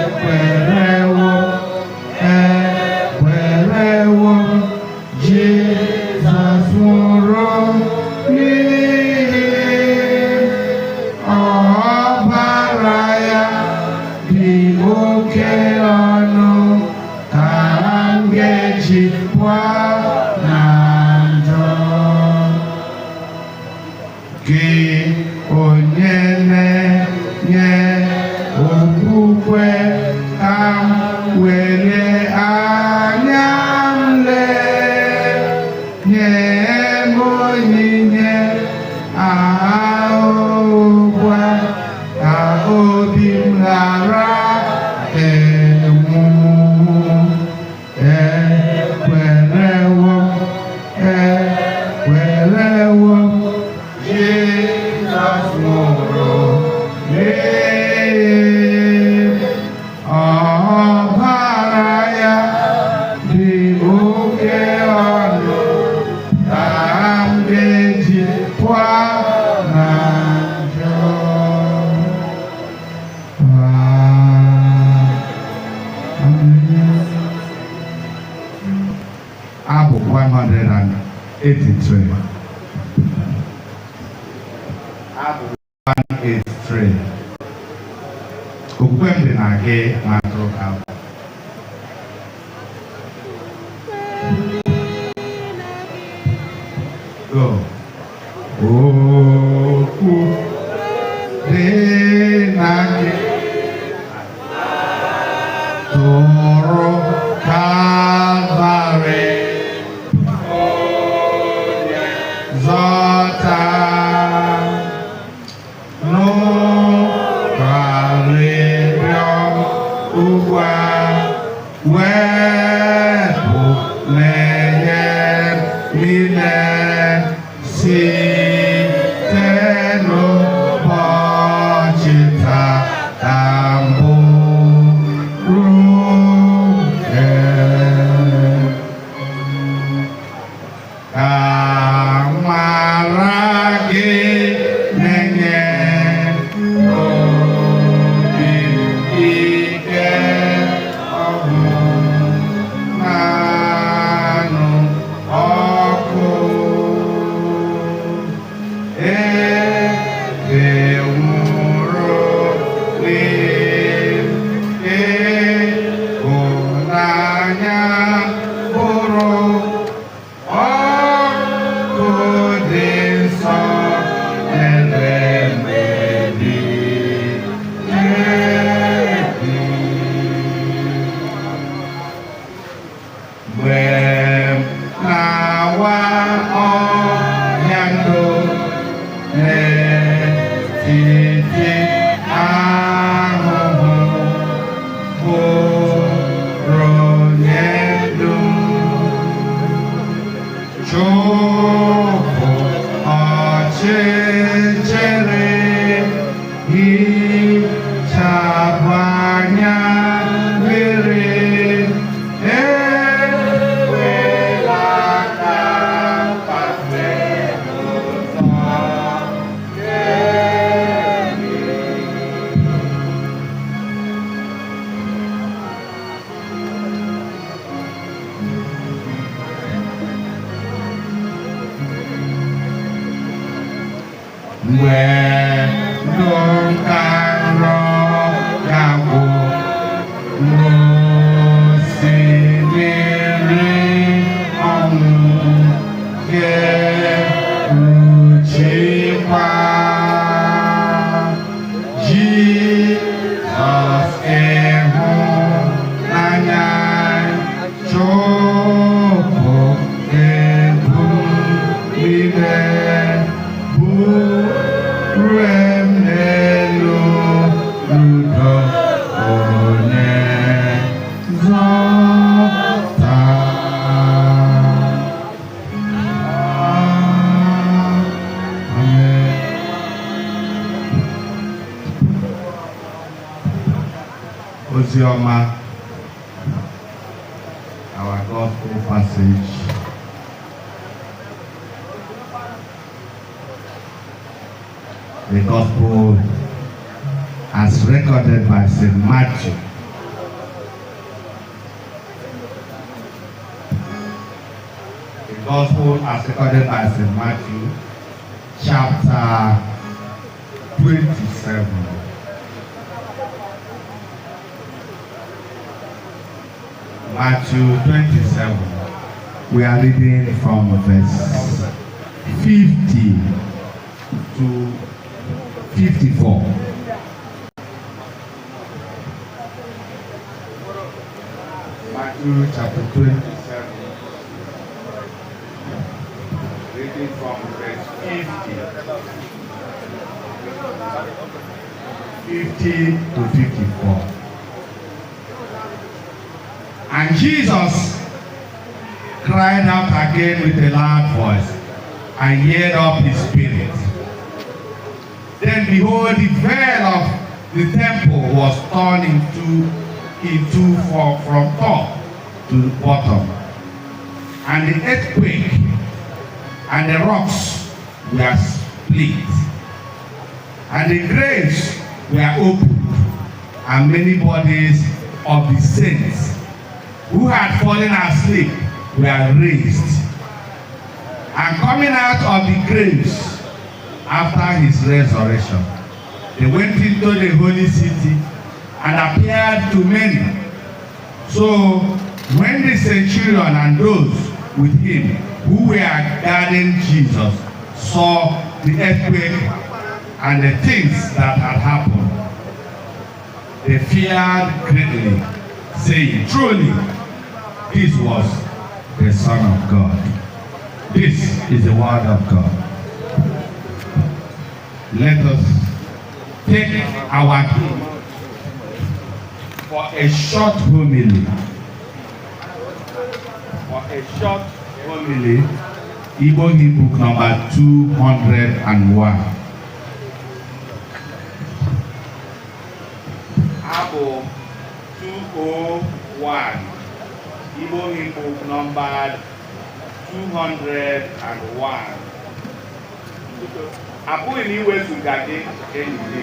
Ekwerewo, ekwerewo, Jizọs nwụrụ n'ihi ọbara ya dị oke ọnụ ka m ga-eji pụọ na njọ. Gị onye na-enye okwukwe, ka m were anya m lee, nye m onyinye ahụ ugbu a, ka obi m ghara ịnwụ. Ekwerewo m, ekwerewo m, Jizọs nwụrụ n'ihi ọbara ya dị oke ọnụ ka m ga-eji pụọ na njọ. Amen. Abụ 183. Abụ 183. Okwukwe m dị na gị na atụrụ ka abụ. Okwukwe m dị na gị. Go. Okwu dị na gị tụrụ Kalvarị zọta n'ụkarịrịọ ugbu a wepụ mmehie niile site n'ụbọchị taa ka mbụ ruo ka mara gị na-enye obi ike ọhụụ na-anụ ọkụ ebe nwụrụ ịhụnanya bụrụ ọkụ dị nsọ n'ebe mmebi ebi. Mgbe m na-awa ọhịa ndụ n'etiti ahụhụ bụrụ onye ndu chụpụ ọchịchịrị hichapụ anya mmiri ekwela ka mkpafe n'ụzọ. Mgbe ndụ nka nrọ ga-agwụ n'osimiri ọnwụ ga-eruchikwa Jizọs ịhụnanya chụpụ egwu niile buru m n'elu n'udo onye nzọpụta. Amen. Oziọma, our gospel passage. The gospel as recorded by St. Matthew. The gospel as recorded by St. Matthew, chapter 27. Matthew 27. We are reading from verse 50 to 54. Matthew chapter 27. Reading from verse 50. 50 to 54. And Jesus cried out again with a loud voice and yielded up his spirit. Then behold, the veil of the temple was torn into from top to bottom, and the earthquake and the rocks were split, and the graves were opened, and many bodies of the saints who had fallen asleep were raised. And coming out of the graves after his resurrection, they went into the holy city and appeared to many. So when the centurion and those with him who who were guarding Jesus saw the earthquake and the things that had happened, they feared greatly, saying, "Truly, this was the Son of God." This is the word of God. Let us take our hymn for a short homily. For a short homily, Igbo Hymn Book number 201. Abụ 201. Igbo Hymn Book number 201. Apụghị m iwezuga gị, enyi gị.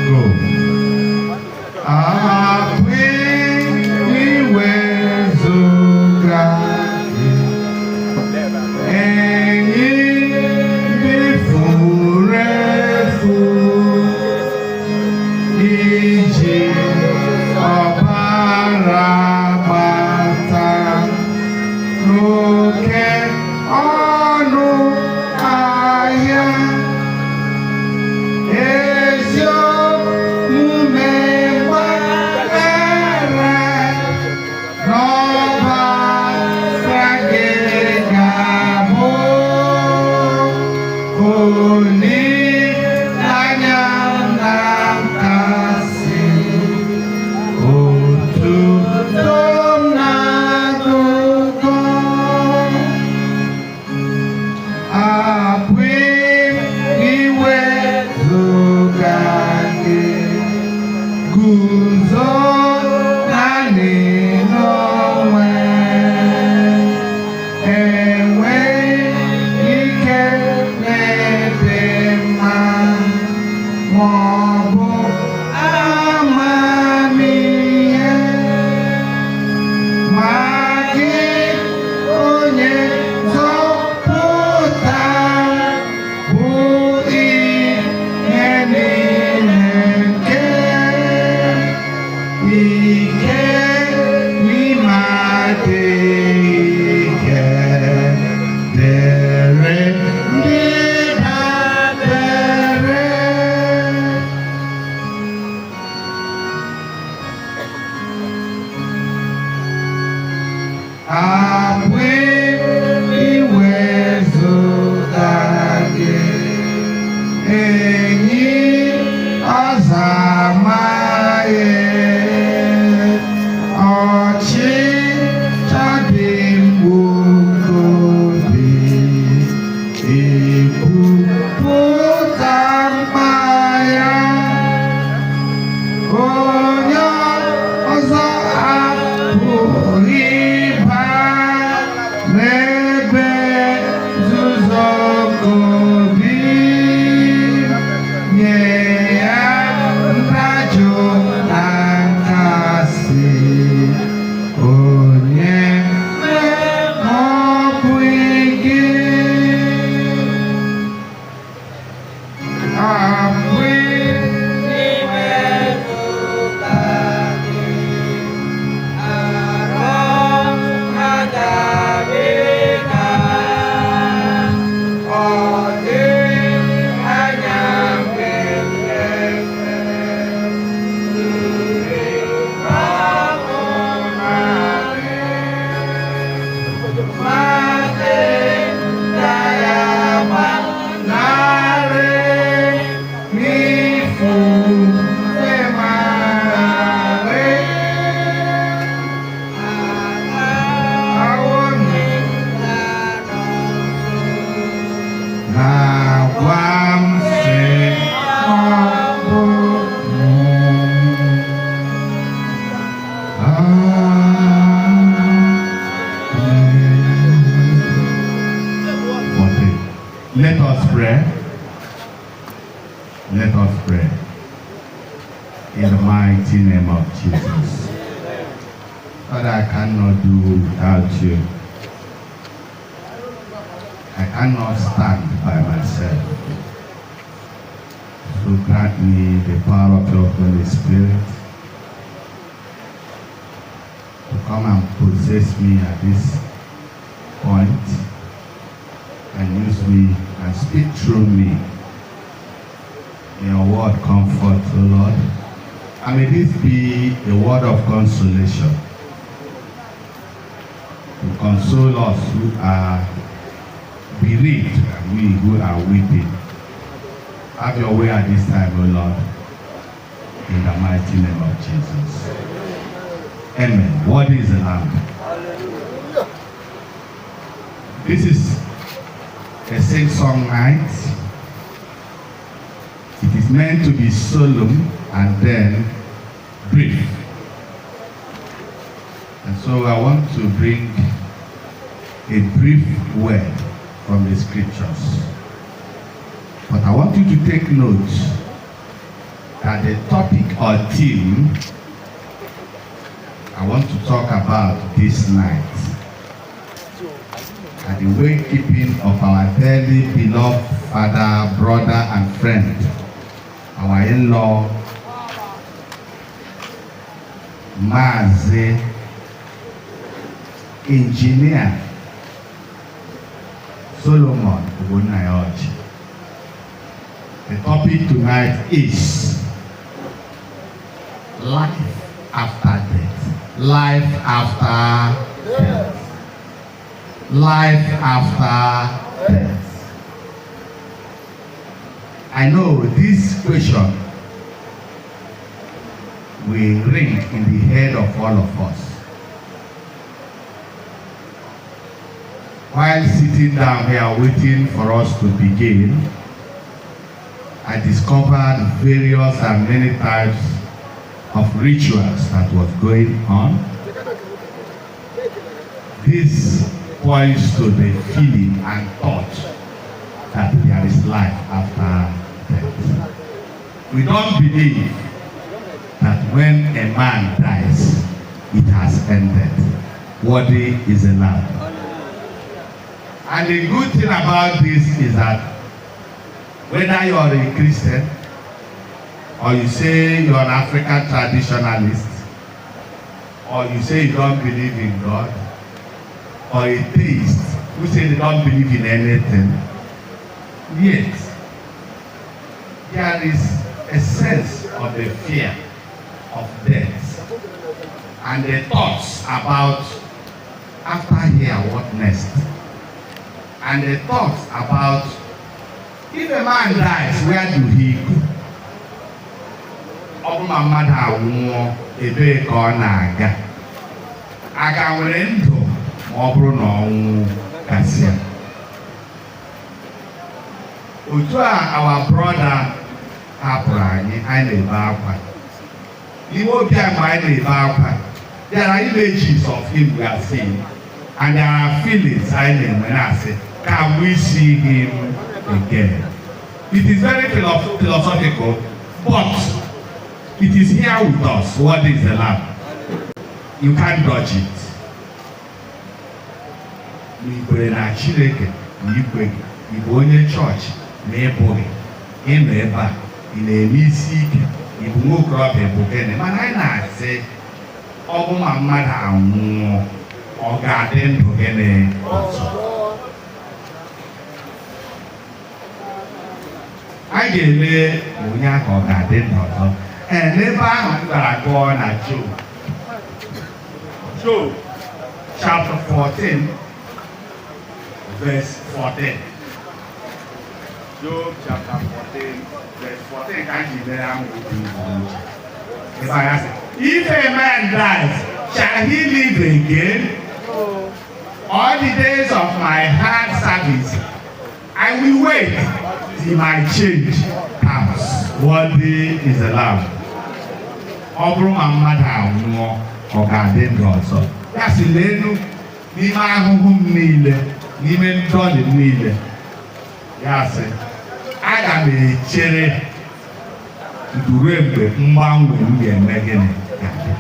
Go. Apụghị iwezuga gị, enyi ndị furu efu, iji ọbara gbata n'oke ọnụ ahịa. Ezi omume gbagara n'ọbara gị ga-abụ olileanya na nkasi otuto m na-agụgụ. Apụghị iwezuga gị, guzo naanị n'onwe, enweghị ike na-ede mma ma ọ bụ amamihe, ma gị, onye nzọpụta, bụ ihe niile nke ike n'ime adịghị ike dịrị ndị dabere. Apụghị iwezuga gị, enyi ọzọ amaghị, ọchịchọ dị mgbu obi ikwupụta mkpa ya, onye ọzọ apụghị ịba n'ebe nzuzo nke obi, nye ya ndajụ na nkasi, onye ma ọ bụghị gị. Apụghị Iwezuga gị, arọ agabiga, ọ dị anya mgbe m na-efe ahụ narị, ma dị gaghị agbanarị n'ifufe marị. Awọ na-agwa m sị ọ bụ mụ. Amen. Let us pray. us pray. In the mighty name of Jesus. Father, I cannot do without you. I cannot stand by myself. So grant me the power of your Holy Spirit to come and possess me at this point and use me and speak through me. May your word comfort, O Lord. And may this be a word of consolation to console us who are bereaved and we who are weeping. Have your way at this time, O Lord, in the mighty name of Jesus. Amen. What is the Lamb? This is a sing-song night. It is meant to be solemn and then brief. And so I want to bring a brief word from the scriptures. But I want you to take note that the topic or theme I want to talk about this night at the wake keeping of our dearly beloved father, brother, and friend, our in-law, Mazi, Engineer Solomon Ogbonnaya. The topic tonight is life after death. Life after death. Life after death. I know this question will ring in the head of all of us. While sitting down here waiting for us to begin, I discovered various and many types of rituals that was going on. This points to the feeling and thought that there is life after death. We don't believe that when a man dies, it has ended. Worthy is the Lamb. And the good thing about this is that whether you are a Christian or you say you are an African traditionalist or you say you don't believe in God or a theist who say they don't believe in anything, yet there is a sense of the fear of death and the thoughts about after here, what next? And the thoughts about if a man dies, where do he go? Ọ bụ ma mmadụ anwụọ, ebee ka ọ na-aga? A ka nwere ndụ ma ọ bụrụ na ọnwụ gasịa? Otu a our brother hapụrụ anyị, anyị na-ebe akwa. N'ime obi anyị mgbe anyị na-ebe akwa, there are images of him we are seeing and there are feelings anyị na-enwe na-asị, "Can we see him again?" It is very philosophical, but it is here with us. What is the Lamb? You can't dodge it. Ma ị kwere na Chineke ma ị kweghị, ị bụ onye chọọchị ma ị bụghị, ị nọ ebe a, ị na-eme isi ike, ị bụ nwa okorobịa, ị bụ gịnị, mana anyị na-asị, ọ bụ ma mmadụ anwụọ, ọ ga-adị ndụ gịnị ọzọ? Anyị ga-ele ma onye ahụ ọ ga-adị ndụ ọzọ. Ee, n'ebe ahụ m gara gụọ na Job chapter 14 verse 14. Job chapter 14 verse 14 ka anyị ji mere amaokwu uche. Ebe anyị sị, "If a man dies, shall he live again? All the days of my hard service, I will wait till my change comes." Worthy is the Lamb. Ọ bụrụ ma mmadụ anwụọ, ọ ga-adị ndụ ọzọ? Ya sị, "Leenu, n'ime ahụhụ m niile, n'ime ndọlị m niile," ya sị, "aga m echere." Tutu ruo mgbe mgbanwe m ga-eme gịnị ga-adị.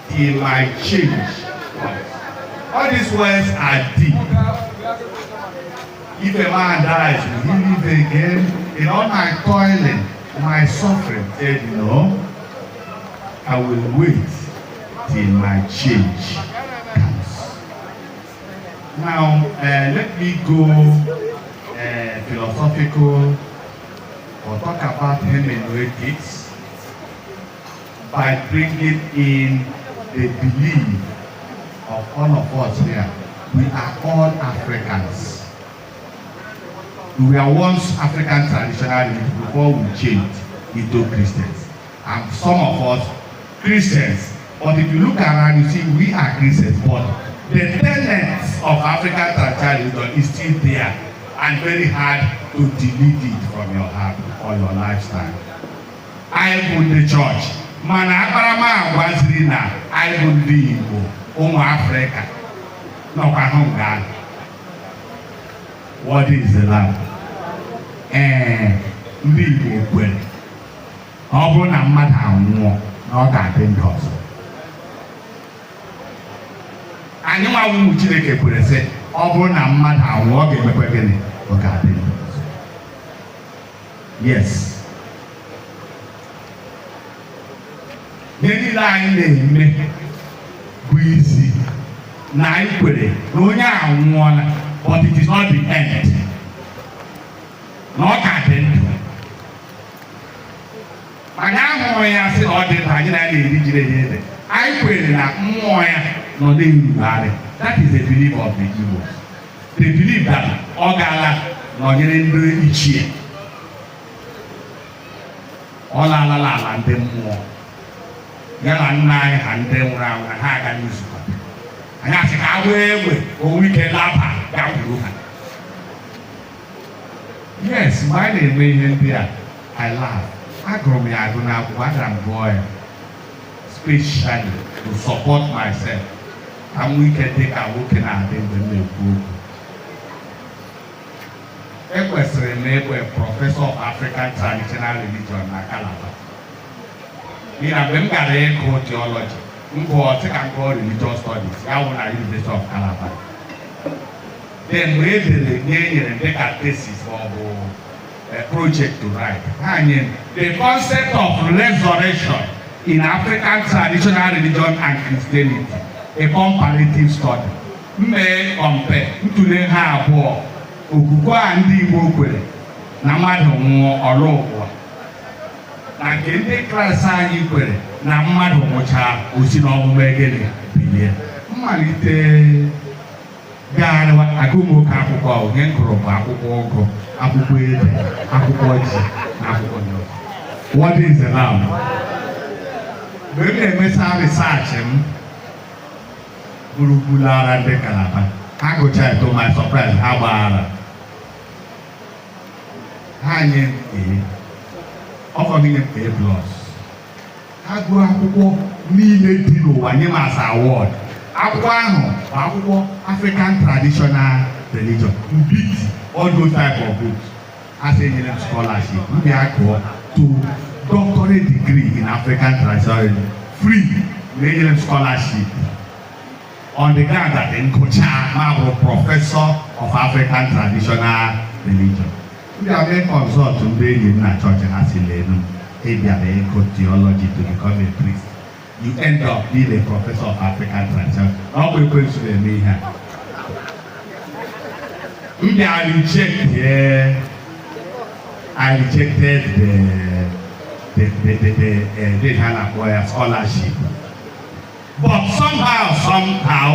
Till my change comes. All these words are deep. If a man dies, will he live again? In all my toiling, my suffering, said no. I will wait till my change comes. Now, let me go philosophical or talk about hermeneutics by bringing in the belief of all of us here. We are all Africans. We were once African traditionalists before we changed into Christians. And some of us Christians. But if you look around, you see we are Christians, but the tenets of African traditionalism is still there and very hard to delete it from your heart or your lifestyle. Anyị bụ ndị chọọchị, mana akparamagwa ziri na anyị bụ ndị Igbo, ụmụ Afrịka, nọkwa hụ nga ahụ. What is the lamb? Ee, ndị Igbo kwere na ọ bụrụ na mmadụ anwụọ, na ọ ga-adị ndụ ọzọ. Anyị nwa ụmụ Chineke kwere sị, ọ bụrụ na mmadụ anwụọ, ọ ga-emekwa gịnị? Ọ ga-adị ndụ ọzọ. Yes. Ihe niile anyị na-eme bụ isi na anyị kwere na onye a anwụọla, but it is not the end, na ọ ka dị ndụ. Anyị ahụrụ ya sị na ọ dị ndụ, anyị na ya na-eri jiri eri ede. Anyị kwere na mmụọ ya nọ na-erugharị. That is the belief of the Igbo. They believe that ọ gaala nọnyere ndị ichie, ọ laalala ala ndị mmụọ, ya na nna anyị ha ndị nwụrụ anwụ na ha aga nzukọ. Anyị asị ka a gbaa egbe ka o nwee ike laba gakwuru ha. Yes, mgbe anyị na-eme ihe ndị a, I laugh. Agụrụ m ya agụ n'akwụkwọ, agara m gụọ ya specially to support myself ka m nwee ike dị ka nwoke na-adị mgbe m na-ekwu okwu. Ekwesịrị m ịbụ a professor of African traditional religion na Calabar, n'ihi na mgbe m gara ịgụ theology, m gụọ sị ka m gụọ religious studies, ya wụ na University of Calabar. Then mgbe e dere nye e nyere m dịka thesis ma ọ bụ project to write, ha nye m the concept of resurrection in African traditional religion and Christianity, a comparative study. M mee compare, ntụle ha abụọ, okwukwe a ndị Igbo kwere na mmadụ nwụọ ọlụ ụwa, na nke ndị Kraịst anyị kwere na mmadụ nwụchaa, o si n'ọnwụ mee gịnị? Bilie. Mmalite gagharịwa agụ m oke akwụkwọ ahụ, ihe m gụrụ bụ akwụkwọ ụgụ, akwụkwọ ede, akwụkwọ ji na akwụkwọ ndị ọzọ. What is the lamb? Mgbe m na-emesa research m gburugburu ndị Calabar, ha gụcha, to my surprise, ha gbaghara, ha nye m A, ọ fọrọ inye m A+. Ha gụọ akwụkwọ niile dị n'ụwa nye m as award. Akwụkwọ ahụ bụ akwụkwọ African traditional religion, Mbiti, all those type of books. A sị enyere m scholarship, m bịa gụọ to doctorate degree in African traditional religion free. Na enyere m scholarship on the ground that ngụcha ma bụ professor of African traditional religion. Ndị a mee consult ndị enyi m na chọọchị, ha si lenu, ị bịara ịgụ theology to become a priest, you end up being a professor of African tradition, na ọ bụ ekwensu na-eme ihe a. M bịa reject here. I rejected the ha na-akpọ ya scholarship, but somehow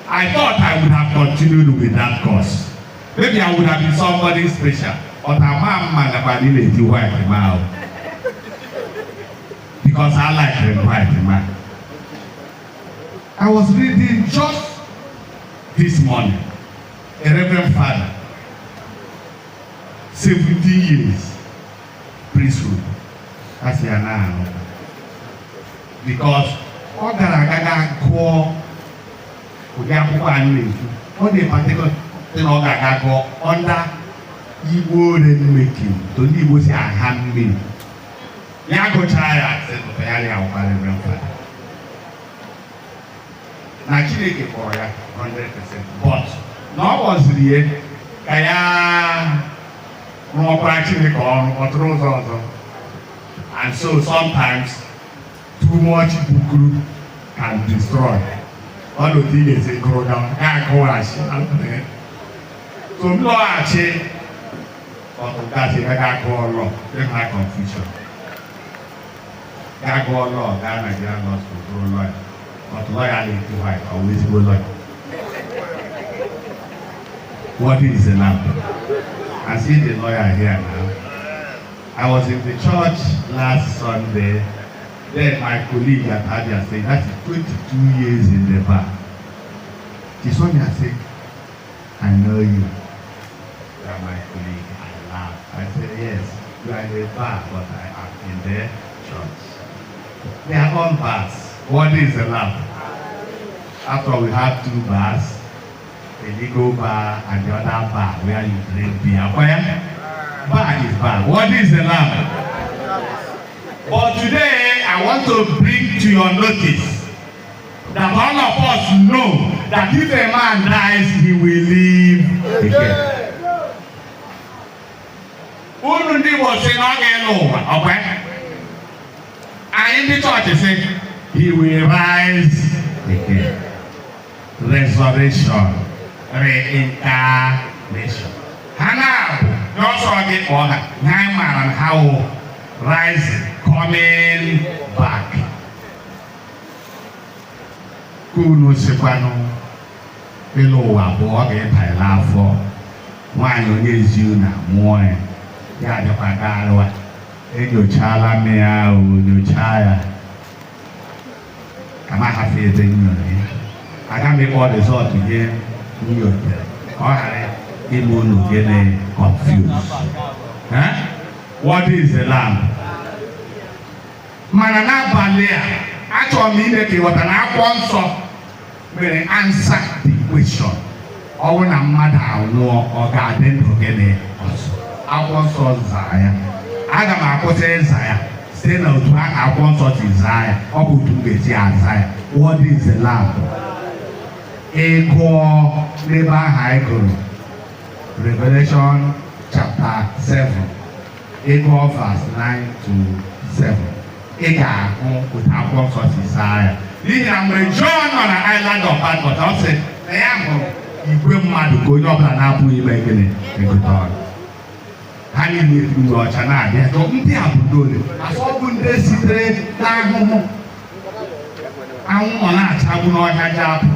I thought I would have continued with that course. Maybe I would have been somebody special, but ama mma nakwa na ị na-eti white ma o, because I like the white man. I was reading just this morning, a reverend father, 70 years priesthood, asị ya na-anụ because ọ gara aga ga gụọ ụdị akwụkwọ anyị na-ekwu. Ọ dị particular sị na ọ ga-aga gụọ under Igbo rainmaking, to ndị Igbo si aha mmiri. Ya gụchaa ya, sị ya ya awụkwa Reverend Father. Na Chineke kpọrọ ya 100%, but na ọ kpọziri ya ka ya rụọkwara Chineke ọrụ ọtụrụ ụzọ ọzọ. And so sometimes too much bukuru can destroy. Ọ dị otu ị ga-esi gụrụ gawa ga akụwaghachi. So m lọghachi ọtụgasị ga gụọ law, ha confusion, ga gụọ law, gaa Nigerian Law School, bụrụ lawyer. But lawyer na-ekwu white, ọ bụ ezigbo lawyer. What is the lamb? I see the lawyer here now. I was in the church last Sunday. Then my colleague at Abia said, that is 22 years in the bar. She saw me and said, "I know you. You are my colleague." I laughed. I said, "Yes, you are in the bar, but I am in the church." They are all bars. What is the lamb? After all, we have two bars, the legal bar and the other bar where you drink beer. Where? Bar is bar. What is the lamb? But today, I want to bring to your notice that all of us know that if a man dies, he will live again. Unu ndị Igbo sị na ọ ga-elu ụwa, ọkwa? Anyị ndị chọọchị sị, he will rise again. Resurrection, reincarnation. Ha na-abụ n'ọsọ gị kpọọ ha, ihe anyị maara na ha wụ rising, coming back. Ka unu sikwanụ elu ụwa bụ ọ ga-ịbanyela afọ nwaanyị onye ezi na mụọ ya, ya abịakwa garịwa. Enyochala m ya o, nyochaa ya ka m ahafụ ebe m nyere ya. Aga m ịkpọ result ihe m nyotere ka ọ ghara ime unu gịnị, confuse. Eh? What is the lamb? Mana n'abalị a, achọrọ m ime ka ịghọta na akwụkwọ nsọ mere answer the question: ọ bụrụ na mmadụ anwụọ, ọ ga-adị ndụ gịnị ọzọ? Akwụkwọ nsọ zaa ya. Aga m akwụsị ịza ya site na otu ahụ akwụkwọ nsọ si zaa ya. Ọ bụ otu m ga-esi aza ya. What is the lamb? Ị gụọ n'ebe ahụ anyị gụrụ Revelation chapter 7, ị gụọ verse 9 to 7, ị ga-ahụ otu akwụkwọ nsọ si zaa ya. N'ihi na mgbe John nọ na Island of Patmos, ọ sị na ya hụrụ igwe mmadụ ka onye ọbụla na-apụghị ime gịnị, ịgụta ọnụ. Ha niile uwe ọcha na-abịa. Jụọ, ndị a bụ ndị ole? Asọ ọ bụ ndị sitere n'ahụhụ anwụ nọ na-achagbu n'ọhịa ji apụ,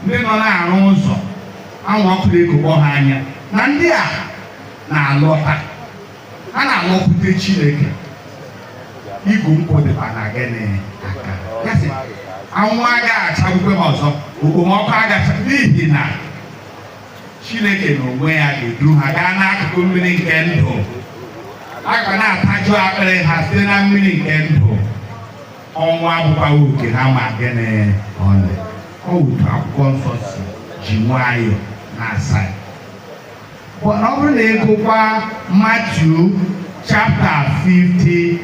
ndị nọ na-arụ ụzọ, anwụ ọkụ na-ekokpọ ha anya, na ndị a na-alọta, ha na-alọkwute Chineke. Igu nkwụ dịkwa na gịnị aka ya sị anwụ agaghị achagbukwe ha ọzọ, okpomọkụ agaghị, n'ihi na Chineke n'onwe ya ga-edu ha gaa n'akụkụ mmiri nke ndụ. A ga na-ataju akpịrị ha site na mmiri nke ndụ. Ọnwụ abụkwaghị oke ha ma gịnị ọlị. Ọ otu akwụkwọ nsọ si ji nwayọọ na-asa ya. Ọ bụrụ na ịgụkwa Matthew chapter 50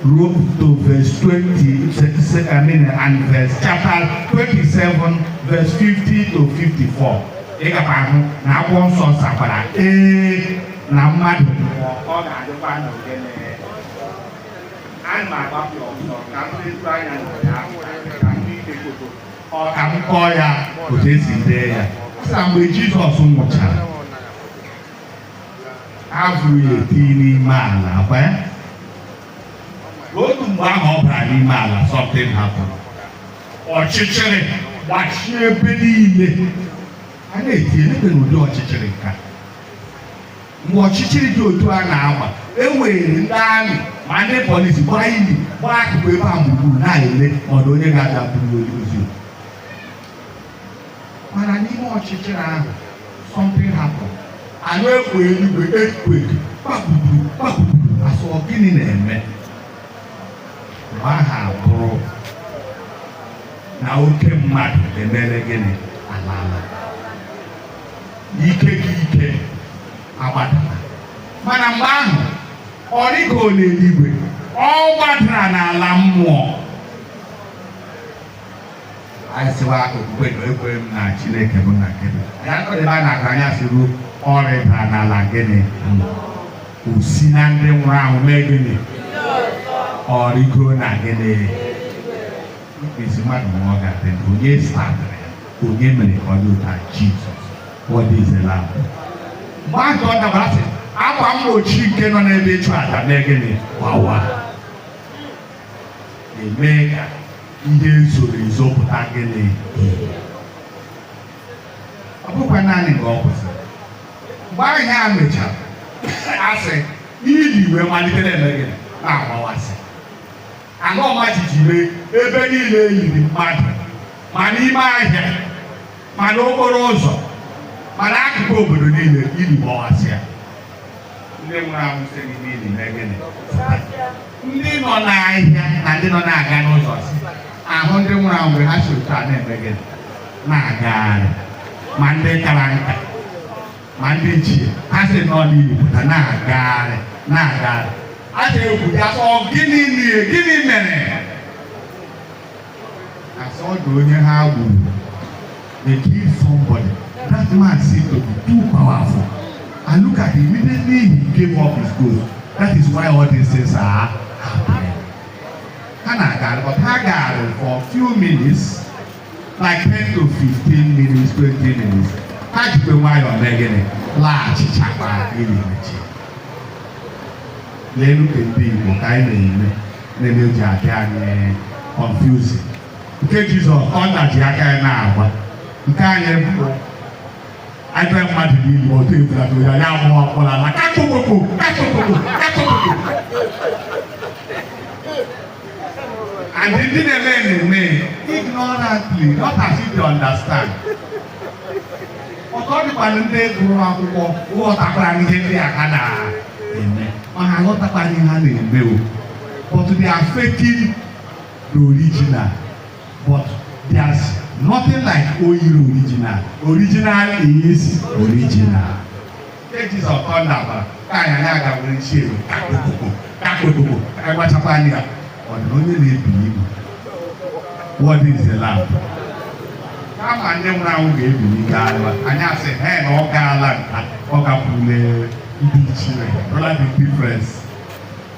ruo to verse 20, I mean, and verse chapter 27 verse 50 to 54, ị gakwa ahụ na akwụkwọ nsọ sakwara ee na mmadụ nwụọ, ọ ga-adịkwa n'ogene. Ana m agbapụ ọsọ ka m letu anya na ya ka m ike foto ọ ka m kọọ ya otu esi dee ya. Sị na mgbe Jizọs nwụchara, ha vụrụ ya eti n'ime ala akwa ya. Otu mgbe ahụ ọ bara n'ime ala, something happened. Ọchịchịrị gbachie ebe niile. A na-eti elebe n'ụdị ọchịchịrị nka. Mgbe ọchịchịrị dị otu a na-agba, e were ndị amị ma ndị polisi gbaa ili gbaa akụkụ ebe a gburugburu na-ele ọdụ onye ga-abịa buru ozu. Mana n'ime ọchịchịrị ahụ, something happened. Anụ ekwe eluigwe, earthquake, kpakpuru kpakpuru. Asọ gịnị na-eme? Mgbe ahụ abụrụ na oke mmadụ emere gịnị, alala ike gị, ike agbadala. Mana mgbe ahụ ọ rịgo n'eluigwe. Ọ gbadara n'ala mmụọ. Anyị sịwa okwukwe na ekwere m na Chineke bụ na gịnị ya ebe a na-agụ anya sị ruo ọ rịdara n'ala gịnị, o si na ndị nwụrụ anwụ mee gịnị, ọ rịgo na gịnị. Ezi mmadụ nwụọ, ọ ga-adị ndụ. Onye startịrị ya? Onye mere ka ọ dị ụta? Jizọs. What is the lamb? Mgbe ahụ ọ dabara, sị akwa mgbochi nke nọ n'ebe ịchụ aja mee gịnị? Gbawa, eme ka ihe zoro ezo pụta gịnị? Ọ bụkwa naanị nke ọ kwụsịrị. Mgbe ahụ ihe a mechara, asị ili wee malite na-eme gịnị? Na-agbawasị. Ala ọma jijiji mee ebe niile yiri mmadụ, ma n'ime ahịa, ma n'okporo ụzọ, ma n'akụkụ obodo niile, ili gbawasịa. Ndị nwụrụ anwụ site n'ime ili mee gịnị? Ndị nọ n'ahịa na ndị nọ na-aga n'ụzọ si ahụ ndị nwụrụ anwụ mgbe ha si otu a na-eme gịnị? Na-agagharị. Ma ndị kara nka, ma ndị ichie, ha si nọ n'ili pụta na-agagharị, na-agagharị. A na-egwu ya sọ, gịnị mere? Gịnị mere? Asị ọ dị onye ha gburu. They killed somebody. That man seemed to be too powerful, and look at him, immediately he gave up his ghost. That is why all these things are happening. Ha na-agagharị, but ha gagharị for few minutes, like 10 to 15 minutes, 20 minutes. Ha jikwe nwayọọ mee gịnị? Laghachichakwa ili mechie. N'elu ka ndị Igbo ka anyị na-eme na-eme ji adị anyị confusing. Nke Jizọs, ọ na ji aka ya na-agba. Nke anyị bụ ajọ mmadụ niile ọtọ ebulata ya, ya mụọ ọkpọrọ ala kakpokpokpo kakpokpokpo kakpokpokpo. And ndị na-eme na-eme ignorantly, not as if they understand. Ọtọ dịkwana ndị gụrụ akwụkwọ ghọtakwara ihe ndị a ha na-eme, ma ha aghọtakwara ihe ha na-eme o, but they are faking the original. But there's nothing like oyiri original. Original is original. Nke Jizọs ọ dabara ka anyị anyị aga were nchi elu kakpokpokpo kakpokpokpo ka gbachakwa anya ya. Ọ dị na onye na-ebili ibu. What is the lamb? Kama ndị nwụrụ anwụ ga-ebili gaala, anyị asị he na ọ gaala nta, ọ gakwurule ndị ichie. Brother, the difference.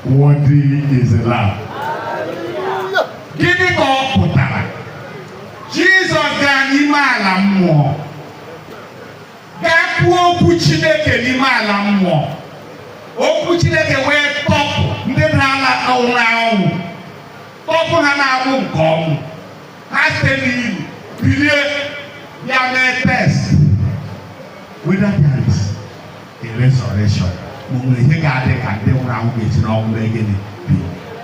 What is the lamb? Gịnị ka ọ pụtara? Jizọs gaa n'ime ala mmụọ, gaa kwuo okwu Chineke n'ime ala mmụọ. Okwu Chineke wee tọpụ ndị na-ala nwụrụ anwụ, tọpụ ha na-agbụ nke ọnwụ. Ha site n'ili bilie, bịa mee test whether there is a resurrection, ma o nwere ihe ga-adị ka ndị nwụrụ anwụ ga-esi n'ọnwụ mee gịnị?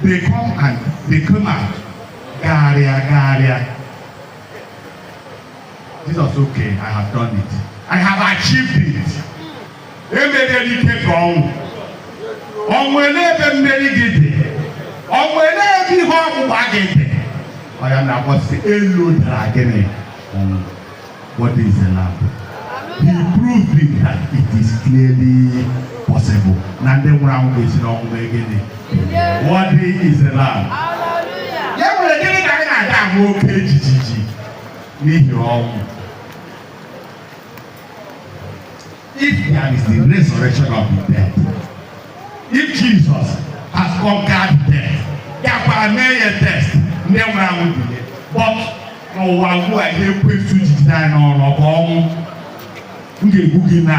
They come and they come out, gagharịa, gagharịa. Jesus, "Okay, I have done it. I have achieved it." Emeriela ike ka ọnwụ. Ọnwụ, elee ebe mmeri gị dị? Ọnwụ, elee ebe ihe ọgbụgba gị dị? Ọ ya na-akpọsị elu dara gịnị? Ọnwụ. What is the lamb? He proved it that it is clearly possible na ndị nwụrụ anwụ ga-esi n'ọnwụ mee gịnị? What is the lamb? Ya nwere gịnị ka anyị na-aga ahụ oke jijiji n'ihi ọnwụ? If there is the resurrection of the dead, if Jesus has conquered death, gakwara mee ya test, ndị nwụrụ anwụ bilie. But n'ụwa ugbu a, ihe ekwensu jijide anyị n'ọrụ ọ bụ ọnwụ. M ga-egbu gị na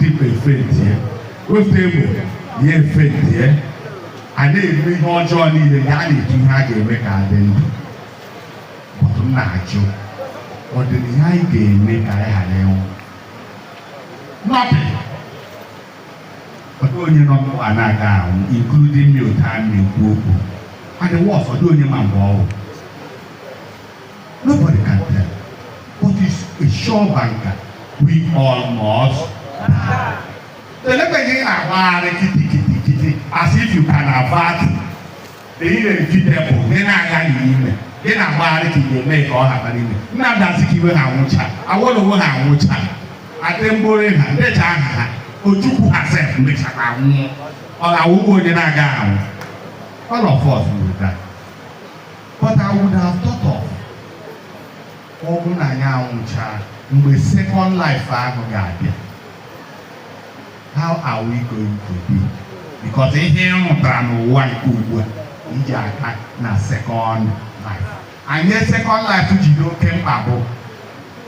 dịka efentie ofe egbe ya, efentie. A na-eme ihe ọjọọ niile nke a na-etu ihe a ga-eme ka a dị ndụ. But m na-ajụ, ọ dị na ihe anyị ga-eme ka anyị ghara ịnwụ? Nothing. Ọ dị onye nọ n'ụwa na-aga anwụ, including me. Otu a na-ekwu okwu, and the worst, ọ dị onye ma mgbe ọ wụ. Nobody can tell, but it's a sure banker, we all must die. Elekweghị ị na-agbagharị kiti kiti kiti as if you can avert the inevitable. Gị na-agaghị ime, gị na-agbagharị ka ị ga-eme ka ọ ghara ime. Nnamdi Azikiwe ha anwụcha, Awolowo ha anwụcha, Ademgbori ha ndecha aha ha, Ojukwu ha sef mechakwa nwụọ. Ọ ga-awụkwa onye na-aga anwụ. All of us will die, but I would have thought of, ọ bụrụ na anyị anwụchaa, mgbe second life ahụ ga-abịa, how are we going to be? Because ihe ị rụtara n'ụwa nke ugbu a iji aka na second life anyị, second life jide oke mkpa bụ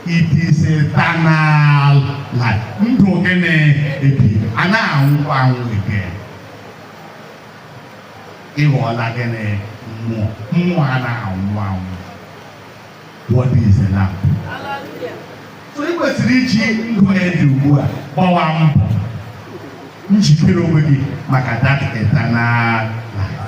it is eternal life, ndụ gịnị ebi a na-anwụkwa anwụ again. Ịghọọla gịnị? Mmụọ. Mmụọ a na-anwụ anwụ. What is the lamb? So ị kwesịrị iji ndụ ya dị ugbu a gbawa mbọ njikere onwe gị maka that eternal life.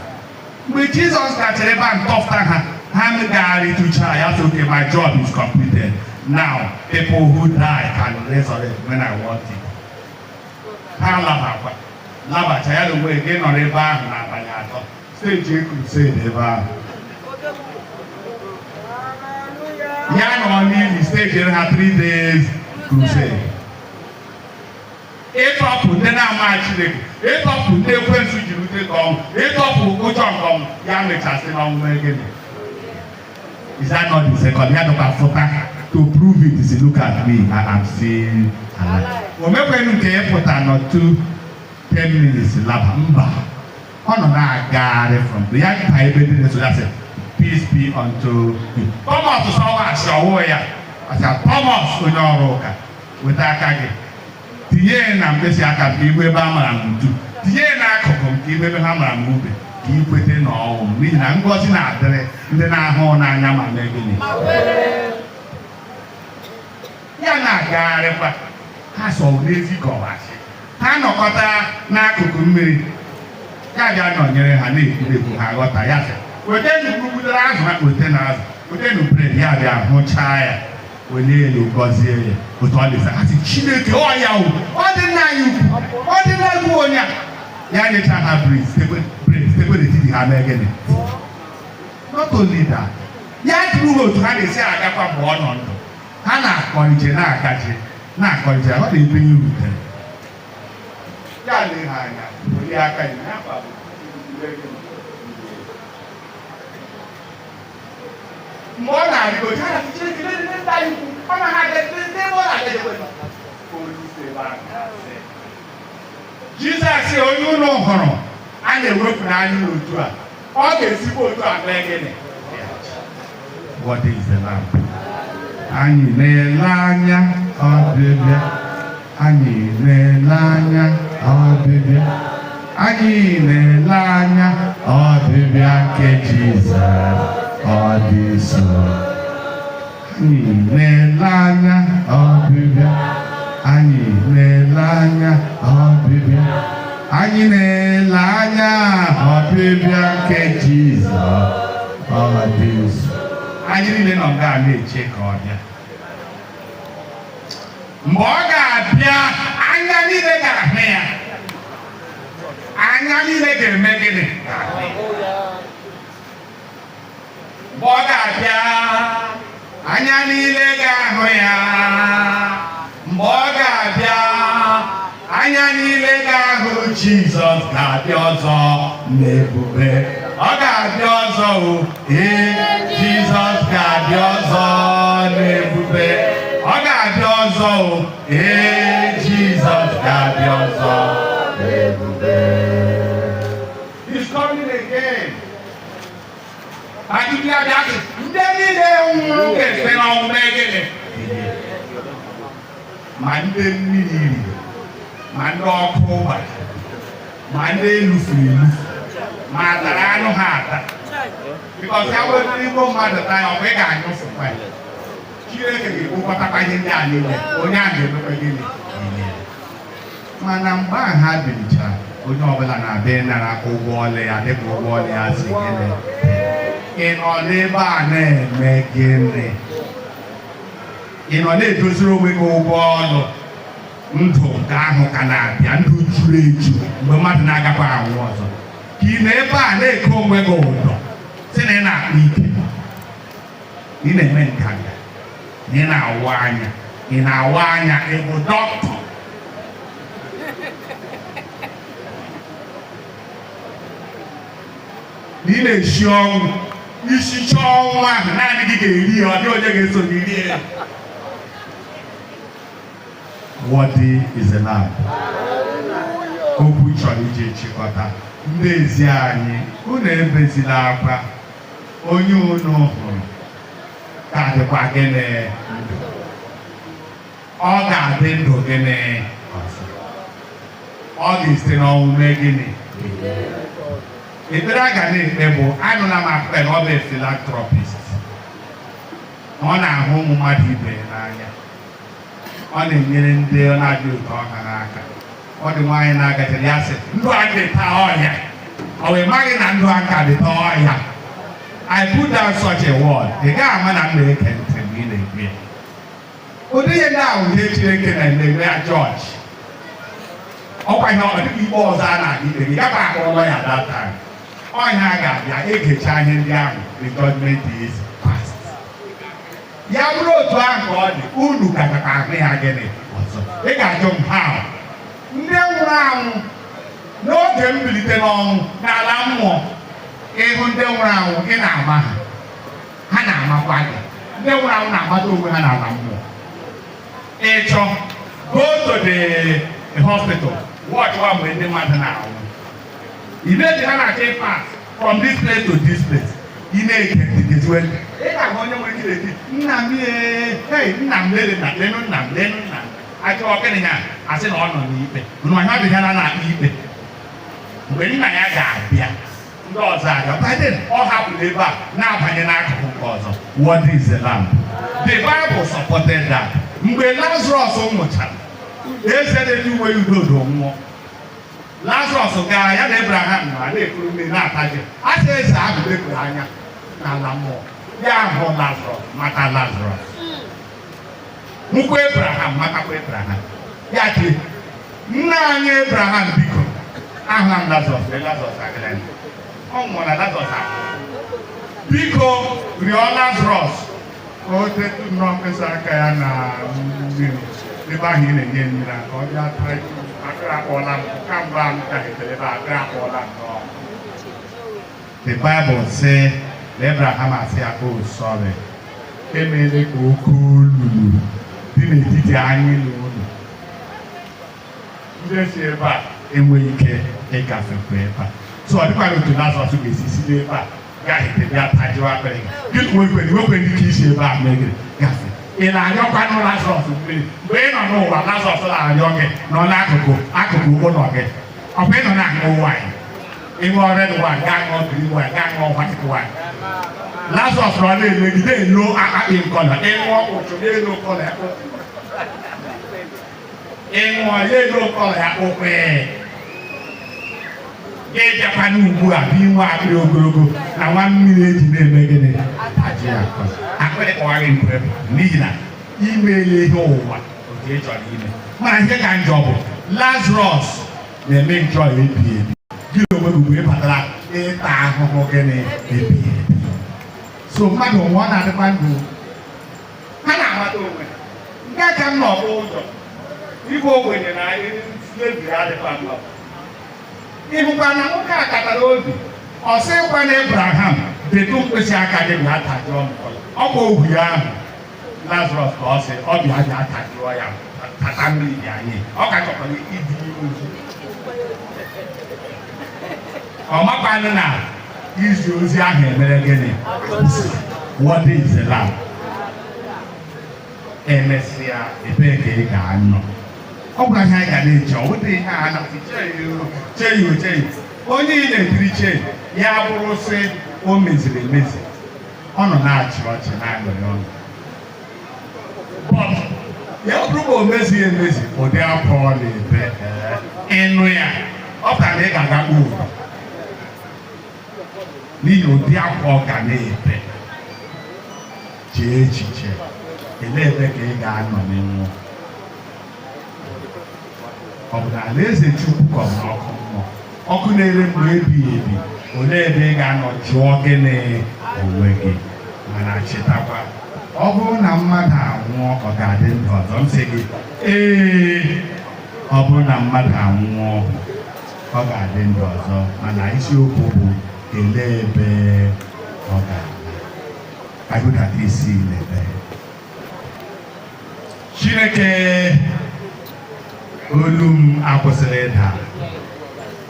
Mgbe Jizọs gachara ebe a ntọfta ha, ha gagharịtụcha ya, sị, "Okay, my job is completed. Now people who die can resurrect when I want it." Ha labakwa, labacha ya na onwe gị nọrọ ebe ahụ n'abalị 3, stage crusade ebe ahụ. Ya nọ n'ili, stage ha 3 days crusade, ịtọpụ ndị na-ama Chineke, ịtọpụ ndị ekwensu jiri ute ka ọnwụ, ịtọpụ ụjọ nke ọnwụ. Ya mechasị n'ọnwụ mee gịnị? Is that not the second? Ya dọkwa fụta to prove it, say, "Look at me, I am still alive." O mekwenu nke ịpụta nọtụ 10 minutes laba, mba. Ọ nọ na-agagharị from ya ka ebe dị na-eso ya sị, "Peace be unto you." Thomas sọwa asị ọwụ ya asị, "Thomas onye ọrụ ụka, weta aka gị tinye ya na mkpịsị aka m ka ihu ebe a mara m ntu, tinye ya n'akụkụ m ka ihu ebe ha mara m ube, ka ị kwete na ọnwụ m, n'ihi na ngọzi na-adịrị ndị na-ahụ n'anya ma mee gịnị?" Ya na-agagharịkwa, ha sọ n'ezi kọwasị ha nọkọta n'akụkụ mmiri, ya bịa nọnyere ha na-ekwu ekwu, ha ghọta ya, sị, "Wetenu gbutere azụ." Ha weta na azụ, "Wetenu bread." Ya bịa hụchaa ya, welie elu gọzie ya otu ọ dị. Ha sị, "Chineke, ọ ya o, ọ dị nna anyị ukwu, ọ dị nna ukwu onye a." Ya nyecha ha bread, bread sitekwe n'etiti ha mee gịnị? Not only that, ya jụrụ ha otu ha na-esi agakwa mgbe ọ nọ ndụ. Ha na-akọrije, na-agaje, na-akọrije, ọ na-ebe ihe rutere ya lee ha anya, welie aka ya, ya kpabụ. Mgbe ọ na-arịgo, ha na Chineke ndị nna anyị ukwu, ọ na ha aga ndị ebe ọ na-agajekwe olu si ebe ahụ na-asị, Jizọs onye unu hụrụ a na-ewepụ n'anya otu a, ọ ga-esikwa otu a mee gịnị? What is the lamp? Anyị na-ele anya ọbịbịa, anyị na-ele anya ọbịbịa, anyị na-ele anya ọbịbịa nke Jizọs, ọ dị nso. Anyị na-ele anya ọbịbịa, anyị na-ele anya ọbịbịa, anyị na-ele anya ọbịbịa nke Jizọs, ọ dị nso. Anyị niile nọ nga na-eche ka ọ bịa. Mgbe ọ ga-abịa, anya niile ga-ahụ ya. Anya niile ga-eme gịnị? Ga-ahụ ya. Mgbe ọ ga-abịa, anya niile ga-ahụ ya. Mgbe ọ ga-abịa, anya niile ga-ahụ Jizọs ga-abịa ọzọ n'ebube. Ọ ga-abịa ọzọ o, ee, Jizọs ga-abịa ọzọ n'ebube. Ọ ga-abịa ọzọ o, ee, Jizọs ga-abịa ọzọ n'ebube. He's coming again. Ajụjụ ya bịa sị, ndị niile nwụrụ ga-esi n'ọnwụ mee gịnị? Ma ndị mmiri riri, ma ndị ọkụ gbara, ma ndị elufuru elufu, ma tara anụ ha ata. Because ya wetara igbo mmadụ taa ya, ọ bụ ị ga-anyụfụkwa ya. Chineke ga-ekpokọtakwa ihe ndị a niile, onye a ga-emekwa gịnị? Mana mgbe ahụ ha bilichara, onye ọbụla na-abịa ịnara ụgwọ ọlụ ya dịka ụgwọ ọlụ ya si gịnị. Ị nọ n'ebe a na-eme gịnị? Ị nọ na-edoziri onwe gị ụgwọ ọlụ ndụ nke ahụ ka na-abịa, ndụ juru eju mgbe mmadụ na-agakwa anwụ ọzọ, ka ị nọ ebe a na-eke onwe gị ụdọ, sị na ị na-akpa ike, ị na-eme nganga, na ị na-awa anya, ị na-awa anya, ị bụ dọkịta? Na ị na-esi ọnwụ, isicha ọnwụ ahụ, naanị gị ga-eri ya, ọ dịghị onye ga-eso gị rie ya. Worthy is the Lamb. Okwu chọrọ iji chịkọta, ndị ezi anyị, unu ebezila akwa. Onye unu hụrụ ka dịkwa gịnị? Ndụ. Ọ ga-adị ndụ gịnị ọzọ? Ọ ga-esite n'ọnwụ mee gịnị? Ekpere a ga na-ekpe bụ, anụla m akụkọ na ọ bụ philanthropist, na ọ na-ahụ ụmụ mmadụ ibe ya n'anya, ọ na-enyere ndị ọ na-adịghị otu ọha n'aka. Ọ dị nwaanyị na-agachara ya sị, "Ndụ a dị taa ọhịa." Ọ wee maghị na ndụ aka dị taa ọhịa. I put down such a word, ị gaghị ama na m na-eke ntị mgbe ị na-ekwu ya. Ụdị ihe ndị ahụ ihe Chineke na-eme ya jọji ọkwa ihe ọ dịghị ikpe ọzọ a na-aga ikpe gị gaba akpọrọ lawyer that time. Ọnya a ga-abịa egecha ihe ndị ahụ, the judgment is passed. Ya bụrụ otu ahụ ka ọ dị, unu ka gakwa ahụ ya gịnị ọzọ? Ị ga-ajụ m ha, ndị nwụrụ anwụ n'oge mbilite n'ọnwụ n'ala mmụọ, ịhụ ndị nwụrụ anwụ, ị na-ama ha, ha na-amakwa gị. Ndị nwụrụ anwụ na-amata onwe ha n'ala mmụọ. Ịchọ, go to the hospital, watch wa mgbe ndị mmadụ na-anwụ, imeji ha na-achọ pass from this place to this place. Ị na-eke ntị geziwe ntị, ị ga-ahụ onye nwere ike na-eti, "Nna m, ee, hey, nna m, lele nna, lenu nna m, lenu nna m." Achọ gịnị? Ya asị na ọ nọ n'ikpe. Unu ma ihe ọ dị ya na na-akpa ikpe. Mgbe nna ya ga-abịa, ndị ọzọ abịa. By then, ọ hapụrụ ebe a na-abanye n'akụkụ nke ọzọ. What is the Lamb? The Bible supported that. Mgbe Lazarus nwụchara, eze na-eji uwe udodo nwụọ, Lazarus gaa ya na Abraham nọ na-ekuru mmiri na-ataji asị. Eze ahụ lepụrụ anya n'ala mmụọ, ya hụ Lazarus, mata Lazarus, hụkwa Abraham, matakwa Abraham. Ya tie, "Nna anyị Abraham, biko, ahụla m Lazarus, lee Lazarus agịrị ọ nwụrụ na Lazarus ahụ. Biko, rịọ Lazarus ka o tetụ nnọọ mkpịsị aka ya na mmiri ebe ahụ ị na-enye mmiri a, ka ọ bịa taa. Akịrị akpọọla m kamgbe a m gahitere ebe a, akịrị akpọọla m nnọọ." The Bible say na Abraham asị ya, "Oh, sorry, emeela ka oke olulu dị n'etiti anyị na unu. Ndị si ebe a enweghị ike ịgafekwa ebe a." So ọ dịkwara otu Lazarus ga-esi si n'ebe a gahite bịa tajiwa akpịrị gị. Gị nwekwe ike isi ebe a mee gịnị? Gafe. Ị na-arịọkwanụ Lazarus mmiri mgbe ị nọ n'ụwa? Lazarus na-arịọ gị nọ n'akụkụ akụkụ ụlọ gị. Ọ bụ ị nọ na-aṅụ wine, ịṅụọ red wine, gaa ṅụọ green wine, gaa ṅụọ white wine. Lazarus nọ na-ele gị, na-elo akpị nkọla. Ịṅụọ ụchụ, na-elo kọla ya. Ịṅụọ ya, elo kọla ya ụkwụ. Gị bịakwana ugbu a bụ inwe akpịrị ogologo na nwa mmiri eji na-eme gịnị? Taji ya. Akpịrị kpọwa gị nkụ ebe, n'ihi na imeela ihe ụwa otu ị chọrọ ime. Mana ihe ka njọ bụ Lazarus na-eme njọ ebi ebi. Gị onwe gị mgbe ị batara ịta ahụhụ gịnị? Ebi ebi. So mmadụ nwụọ, na-adịkwa ndụ, ha na-amata onwe ha. Nke aka m nọ bụ ụjọ ịbụ ogbenye na slavery adịkwa mma. Ịhụkwa na nwoke a katara obi, ọ sịkwa na Abraham detụ mkpịsị aka gị bịa tajụọ m. Ọ bụ ohu ya ahụ Lazarus ka ọ sị ọ bịa bịa tajụọ ya, tata mmiri dị anyị. Ọ ka chọkwara ịdị ozi. Ọ makwanụ na izi ozi ahụ emere gịnị? What is the Lamb? Emesịa, ebee ka ị ga-anọ? Ọ gwara ihe anyị ga na-eche. Ọ bụdị ihe a na-asị cheyo cheyo. Onye ị na-etiri chee ya bụrụ sị o meziri emezi, ọ nọ na-achị ọchị na-aṅụrị ọṅụ. But ya bụrụ ma o mezighị emezi, ụdị akwa ọ na-ebe, ịnụ ya, ọ pụtara na ị ga-aga uru n'ihi ụdị akwa ọ ga na-ebe. Chee echiche, elee ebe ka ị ga-anọ n'ịnwụ? Ọ bụ na alaeze Chukwu ka ọ bụ na ọkụ mmụọ, ọkụ na-ere mgbe ebighị ebi? Olee ebe ị ga-anọ? Jụọ gịnị onwe gị. Mana chetakwa, ọ bụrụ na mmadụ anwụọ, ọ ga-adị ndụ ọzọ? M sị gị ee, ọ bụrụ na mmadụ anwụọ, ọ ga-adị ndụ ọzọ. Mana isiokwu bụ Elee ebe ọ ga-ala? Agụdata isi n'ekpere. Chineke, olu m akwụsịrị ịda,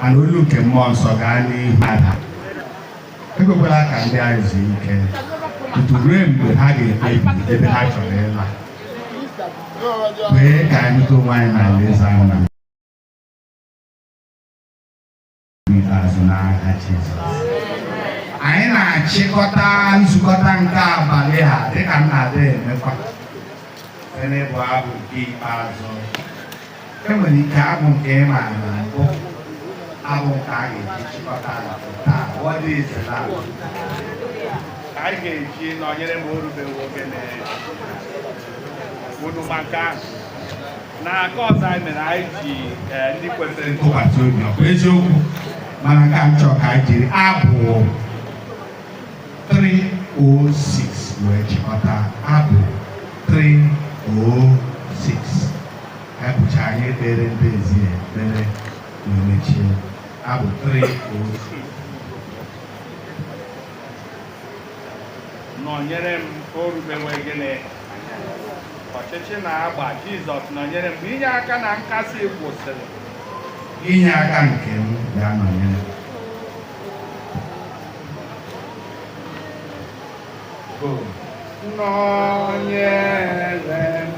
mana olu nke Mmụọ Nsọ gaa n'ihu ada. Ekwekwala ka ndị anyị zuo ike tutu ruo mgbe ha ga-ekpebi ebe ha chọrọ ịla. Kwee ka anyị hụta onwe anyị n'alaeze ahụ na n'ikpeazụ, n'aha Jizọs. Anyị na-achịkọta nzukọta nke abalị a dịka m na-adị emekwa site n'ịbụ abụ nke ikpeazụ. Enwere ike abụ nke ị maara na mbụ, abụ nke a ga-eji chịkọta na taa. What is that? Anyị ga-eji nọnyere m orubeghị ogene unu maka na aka ọzọ anyị mere anyị ji ndị kwesịrị ntụkwasị obi. Ọ bụ eziokwu, mana nke a m chọrọ ka anyị jiri abụ 306 wee chịkọta. Abụ 306, anyị bụcha anyị ekpere ndị ezi ekpere wee mechie. Abụ 306. Nọnyere m orubewe gịnị ọchịchị na-agba. Jizọs nọnyere m mgbe inye aka na nkasi kwụsịrị. Inye aka nke m ga-anọnyere. Go. Nọnyere m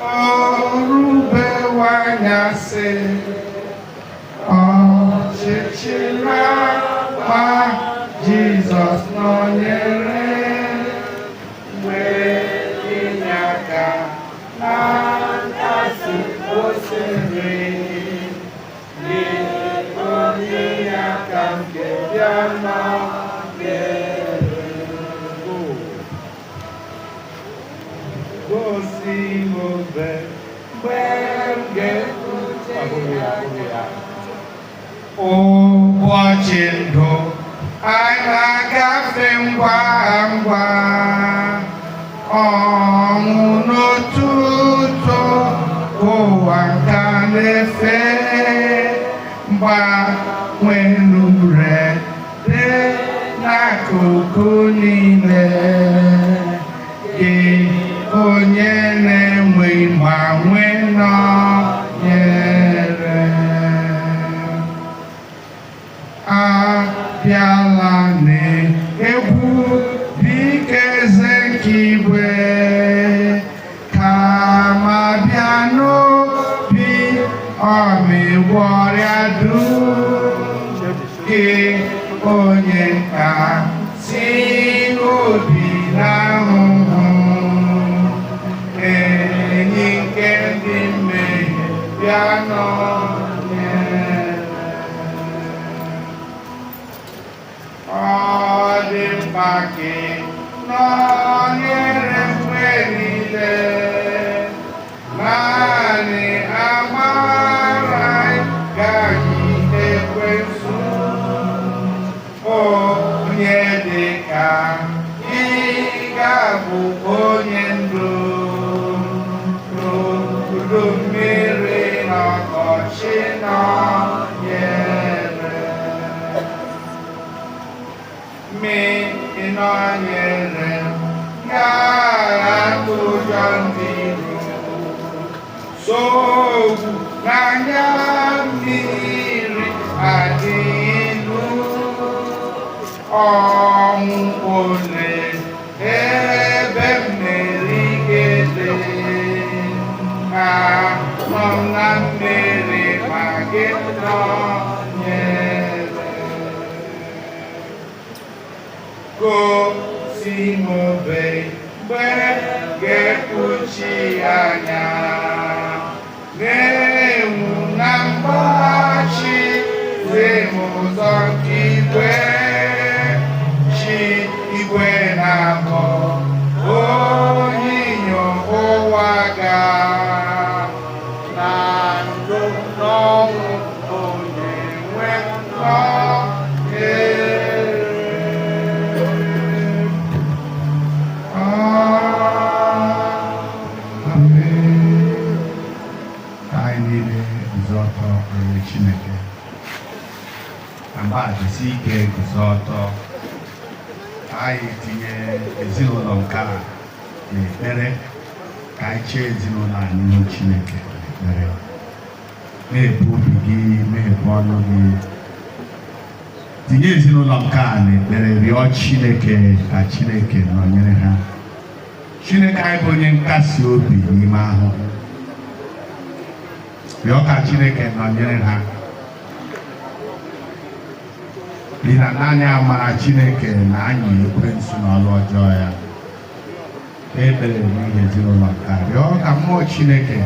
orubewe anyasị, ọchịchị na-agba. Jizọs nọnyere mgbe inye aka na nkasi kwụsịrị. Gị onye inye aka nke bịa nọnyere. Go. Gosi m obe mgbe m ga-ekpuchi. Ọ bụghị ya, ọ bụghị ya. Ụbọchị ndụ anyị na-agafe ngwa ngwa, ọnwụ n'ụtụtụ, ụwa nka na-efe mgbanwe n'ure dị n'akụkụ niile. Gị onye na-enwe mgbanwe, nọnyere. Abịala n'egwu dịka eze nke igwe, kama bịa n'obi ọmịgwọ ọrịa dum. Gị onye ka si obi n'ahụhụ, enyi nke ndị mmehie, bịa nọnyere. Ọ dị mkpa ka ị nọnyere mgbe niile. Naanị amara gaghị ekwensu. Onye dị ka ị ga-abụ onye ndu n'udu mmiri n'ọkọchị, nọnyere mmiri, nọnyere ga-atụ ụjọ ndị iro. Sogbu n'anya mmiri adịghị ilu. Ọnwụ, ole ebe mmeri ga-ede? Anọ m na mmeri ma gị nọnyere. Gosi m obe mgbe ga-ekpuchi anya na-enwu na mgbachi. Zi m ụzọ nke igwe, chi igwe na-abọ onyinyo ụwa ga na ndụ n'ọnwụ, onye nwe nọnyere. Amen. Ka anyị niile guzo ọtọ rịọ Chineke. Ka Mba, jisi ike guzo ọtọ. Anyị tinye ezinụlọ nke a n'ekpere. Ka anyị chee ezinụlọ a n'ihu Chineke n'ekpere. Na-ebu obi gị, na-ebu ọnụ gị, tinye ezinụlọ nke a n'ekpere. Rịọ Chineke ka Chineke nọnyere ha. Chineke anyị bụ onye nkasi obi n'ime ahụhụ. Rịọ ka Chineke nọnyere ha, n'ihi na naanị amara Chineke na-anyị ekwensu n'ọlụ ọjọọ ya. Kpee ekpere n'ihi ezinụlọ nke a. Rịọ ka mmụọ Chineke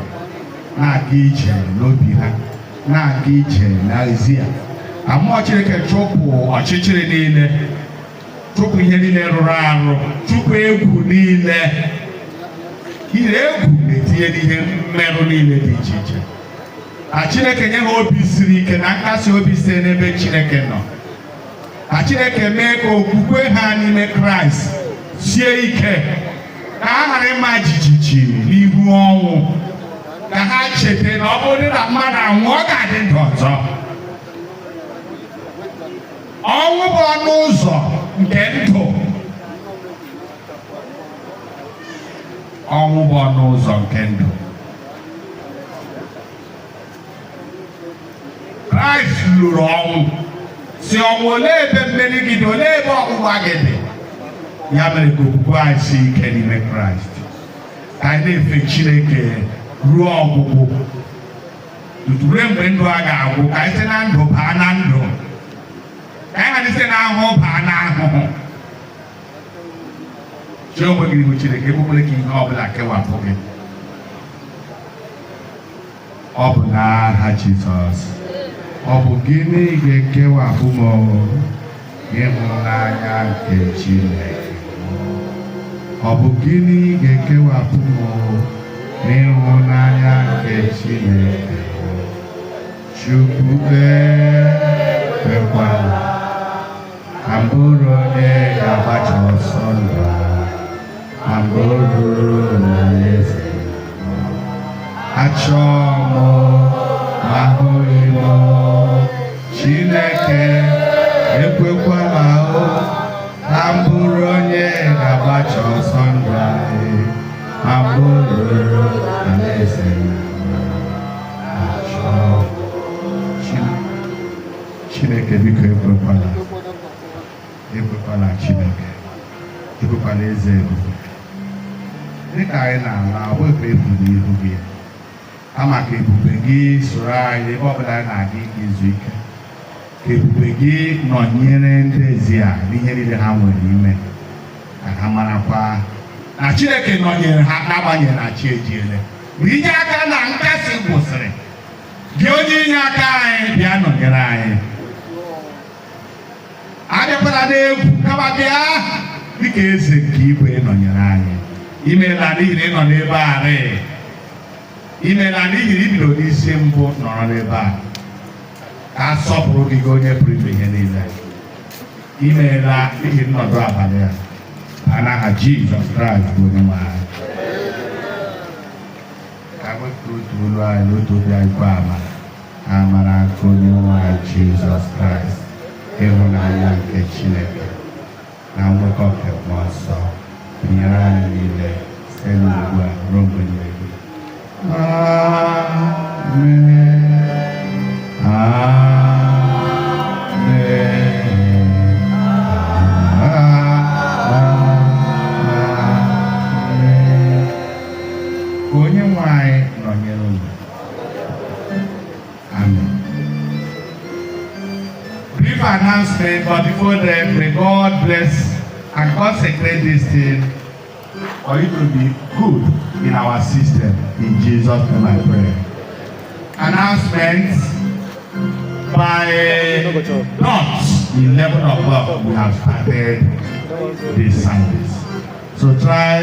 na-aga ije n'obi ha, na-aga ije n'ezi ya, ka mmụọ Chineke chụpụ ọchịchịrị niile, chụpụ ihe niile rụrụ arụ, chụpụ egwu niile. Ihe egwu na-etinye n'ihe mmerụ niile dị iche iche. Ka Chineke nye ha obi siri ike na nkasi obi site n'ebe Chineke nọ. Ka Chineke mee ka okwukwe ha n'ime Kraịst sie ike, ka ha ghara ịma jijiji n'ihu ọnwụ, ka ha cheta na ọ bụrụ na mmadụ anwụ, ọ ga-adị ndụ ọzọ. Ọnwụ bụ ọnụ ụzọ nke ndụ. Ọnwụ bụ ọnụ ụzọ nke ndụ. Kraịst lụrụ ọnwụ, si, "Ọnwụ, olee ebe mmeri gị dị? Olee ebe ọgbụgba gị dị?" Ya mere, ka okwukwe anyị sie ike n'ime Kraịst, ka anyị na-efe Chineke ruo ọgwụgwụ, tutu ruo mgbe ndụ a ga-agwụ. Ka anyị site na ndụ baa na ndụ, ka anyị ghara site na ahụhụ baa na ahụhụ. Chee onwe gị n'ihu Chineke. Ekwekwele ka ihe ọbụla kewapụ gị. Ọ bụ n'aha Jizọs. Ọ bụ gịnị ga-ekewapụ m ịhụnanya nke Chineke? Ọ bụ gịnị ga-ekewapụ m n'ịhụnanya nke Chineke? Chukwu ekwekwala ka m bụrụ onye ga-agbacha ọsọ ndụ a, ma mgbe o ruru n'alaeze, achọọ m ma ahụghị m. Chineke ekwekwala o ka m bụrụ onye ga-agbacha ọsọ ndụ anyị, ma mgbe o ruru n'alaeze, achọọ. Chineke, biko ekwekwala, ekwekwala. Chineke, ekwekwala. Eze ebube, dịka anyị na-ala, ọ bụghị efu n'ihu gị, kama ka ebube gị soro anyị ebe ọbụla anyị na-aga ike izu ike. Ka ebube gị nọnyere ndị ezi a n'ihe niile ha nwere ime, ka ha marakwa na Chineke nọnyere ha n'agbanyeghị na chi ejiele. Mgbe inye aka na nkasi gwụsịrị, gị onye inye aka anyị, bịa nọnyere anyị. Abịakwala n'egwu, kama bịa dịka eze nke igwe nọnyere anyị. Imeela n'ihi na ị nọ n'ebe a rịị. Imeela n'ihi na ibido n'isi mbụ nọrọ n'ebe a. Ka a sọpụrụ gị, gị onye pụrụ ime ihe niile. Imeela n'ihi nnọdụ abalị a. A n'aha Jizọs Kraịst bụ onye nwe anyị. Ka wepụ otu olu anyị n'otu obi anyị kwa amara. Amara nke onye nwe anyị Jizọs Kraịst, ịhụnanya nke Chineke na nwekọ nke Mmụọ Nsọ binyere anyị niile site n'ugbu a ruo mgbe niile ebighị. Amen. Amen. Amen. Ka onye nwe anyị nọnyere unu. Amen. Brief announcement, but before then, may God bless and consecrate this thing for it to be good in our system. In Jesus' name I pray. Announcements: by dot 11 o'clock, we have started this service. So try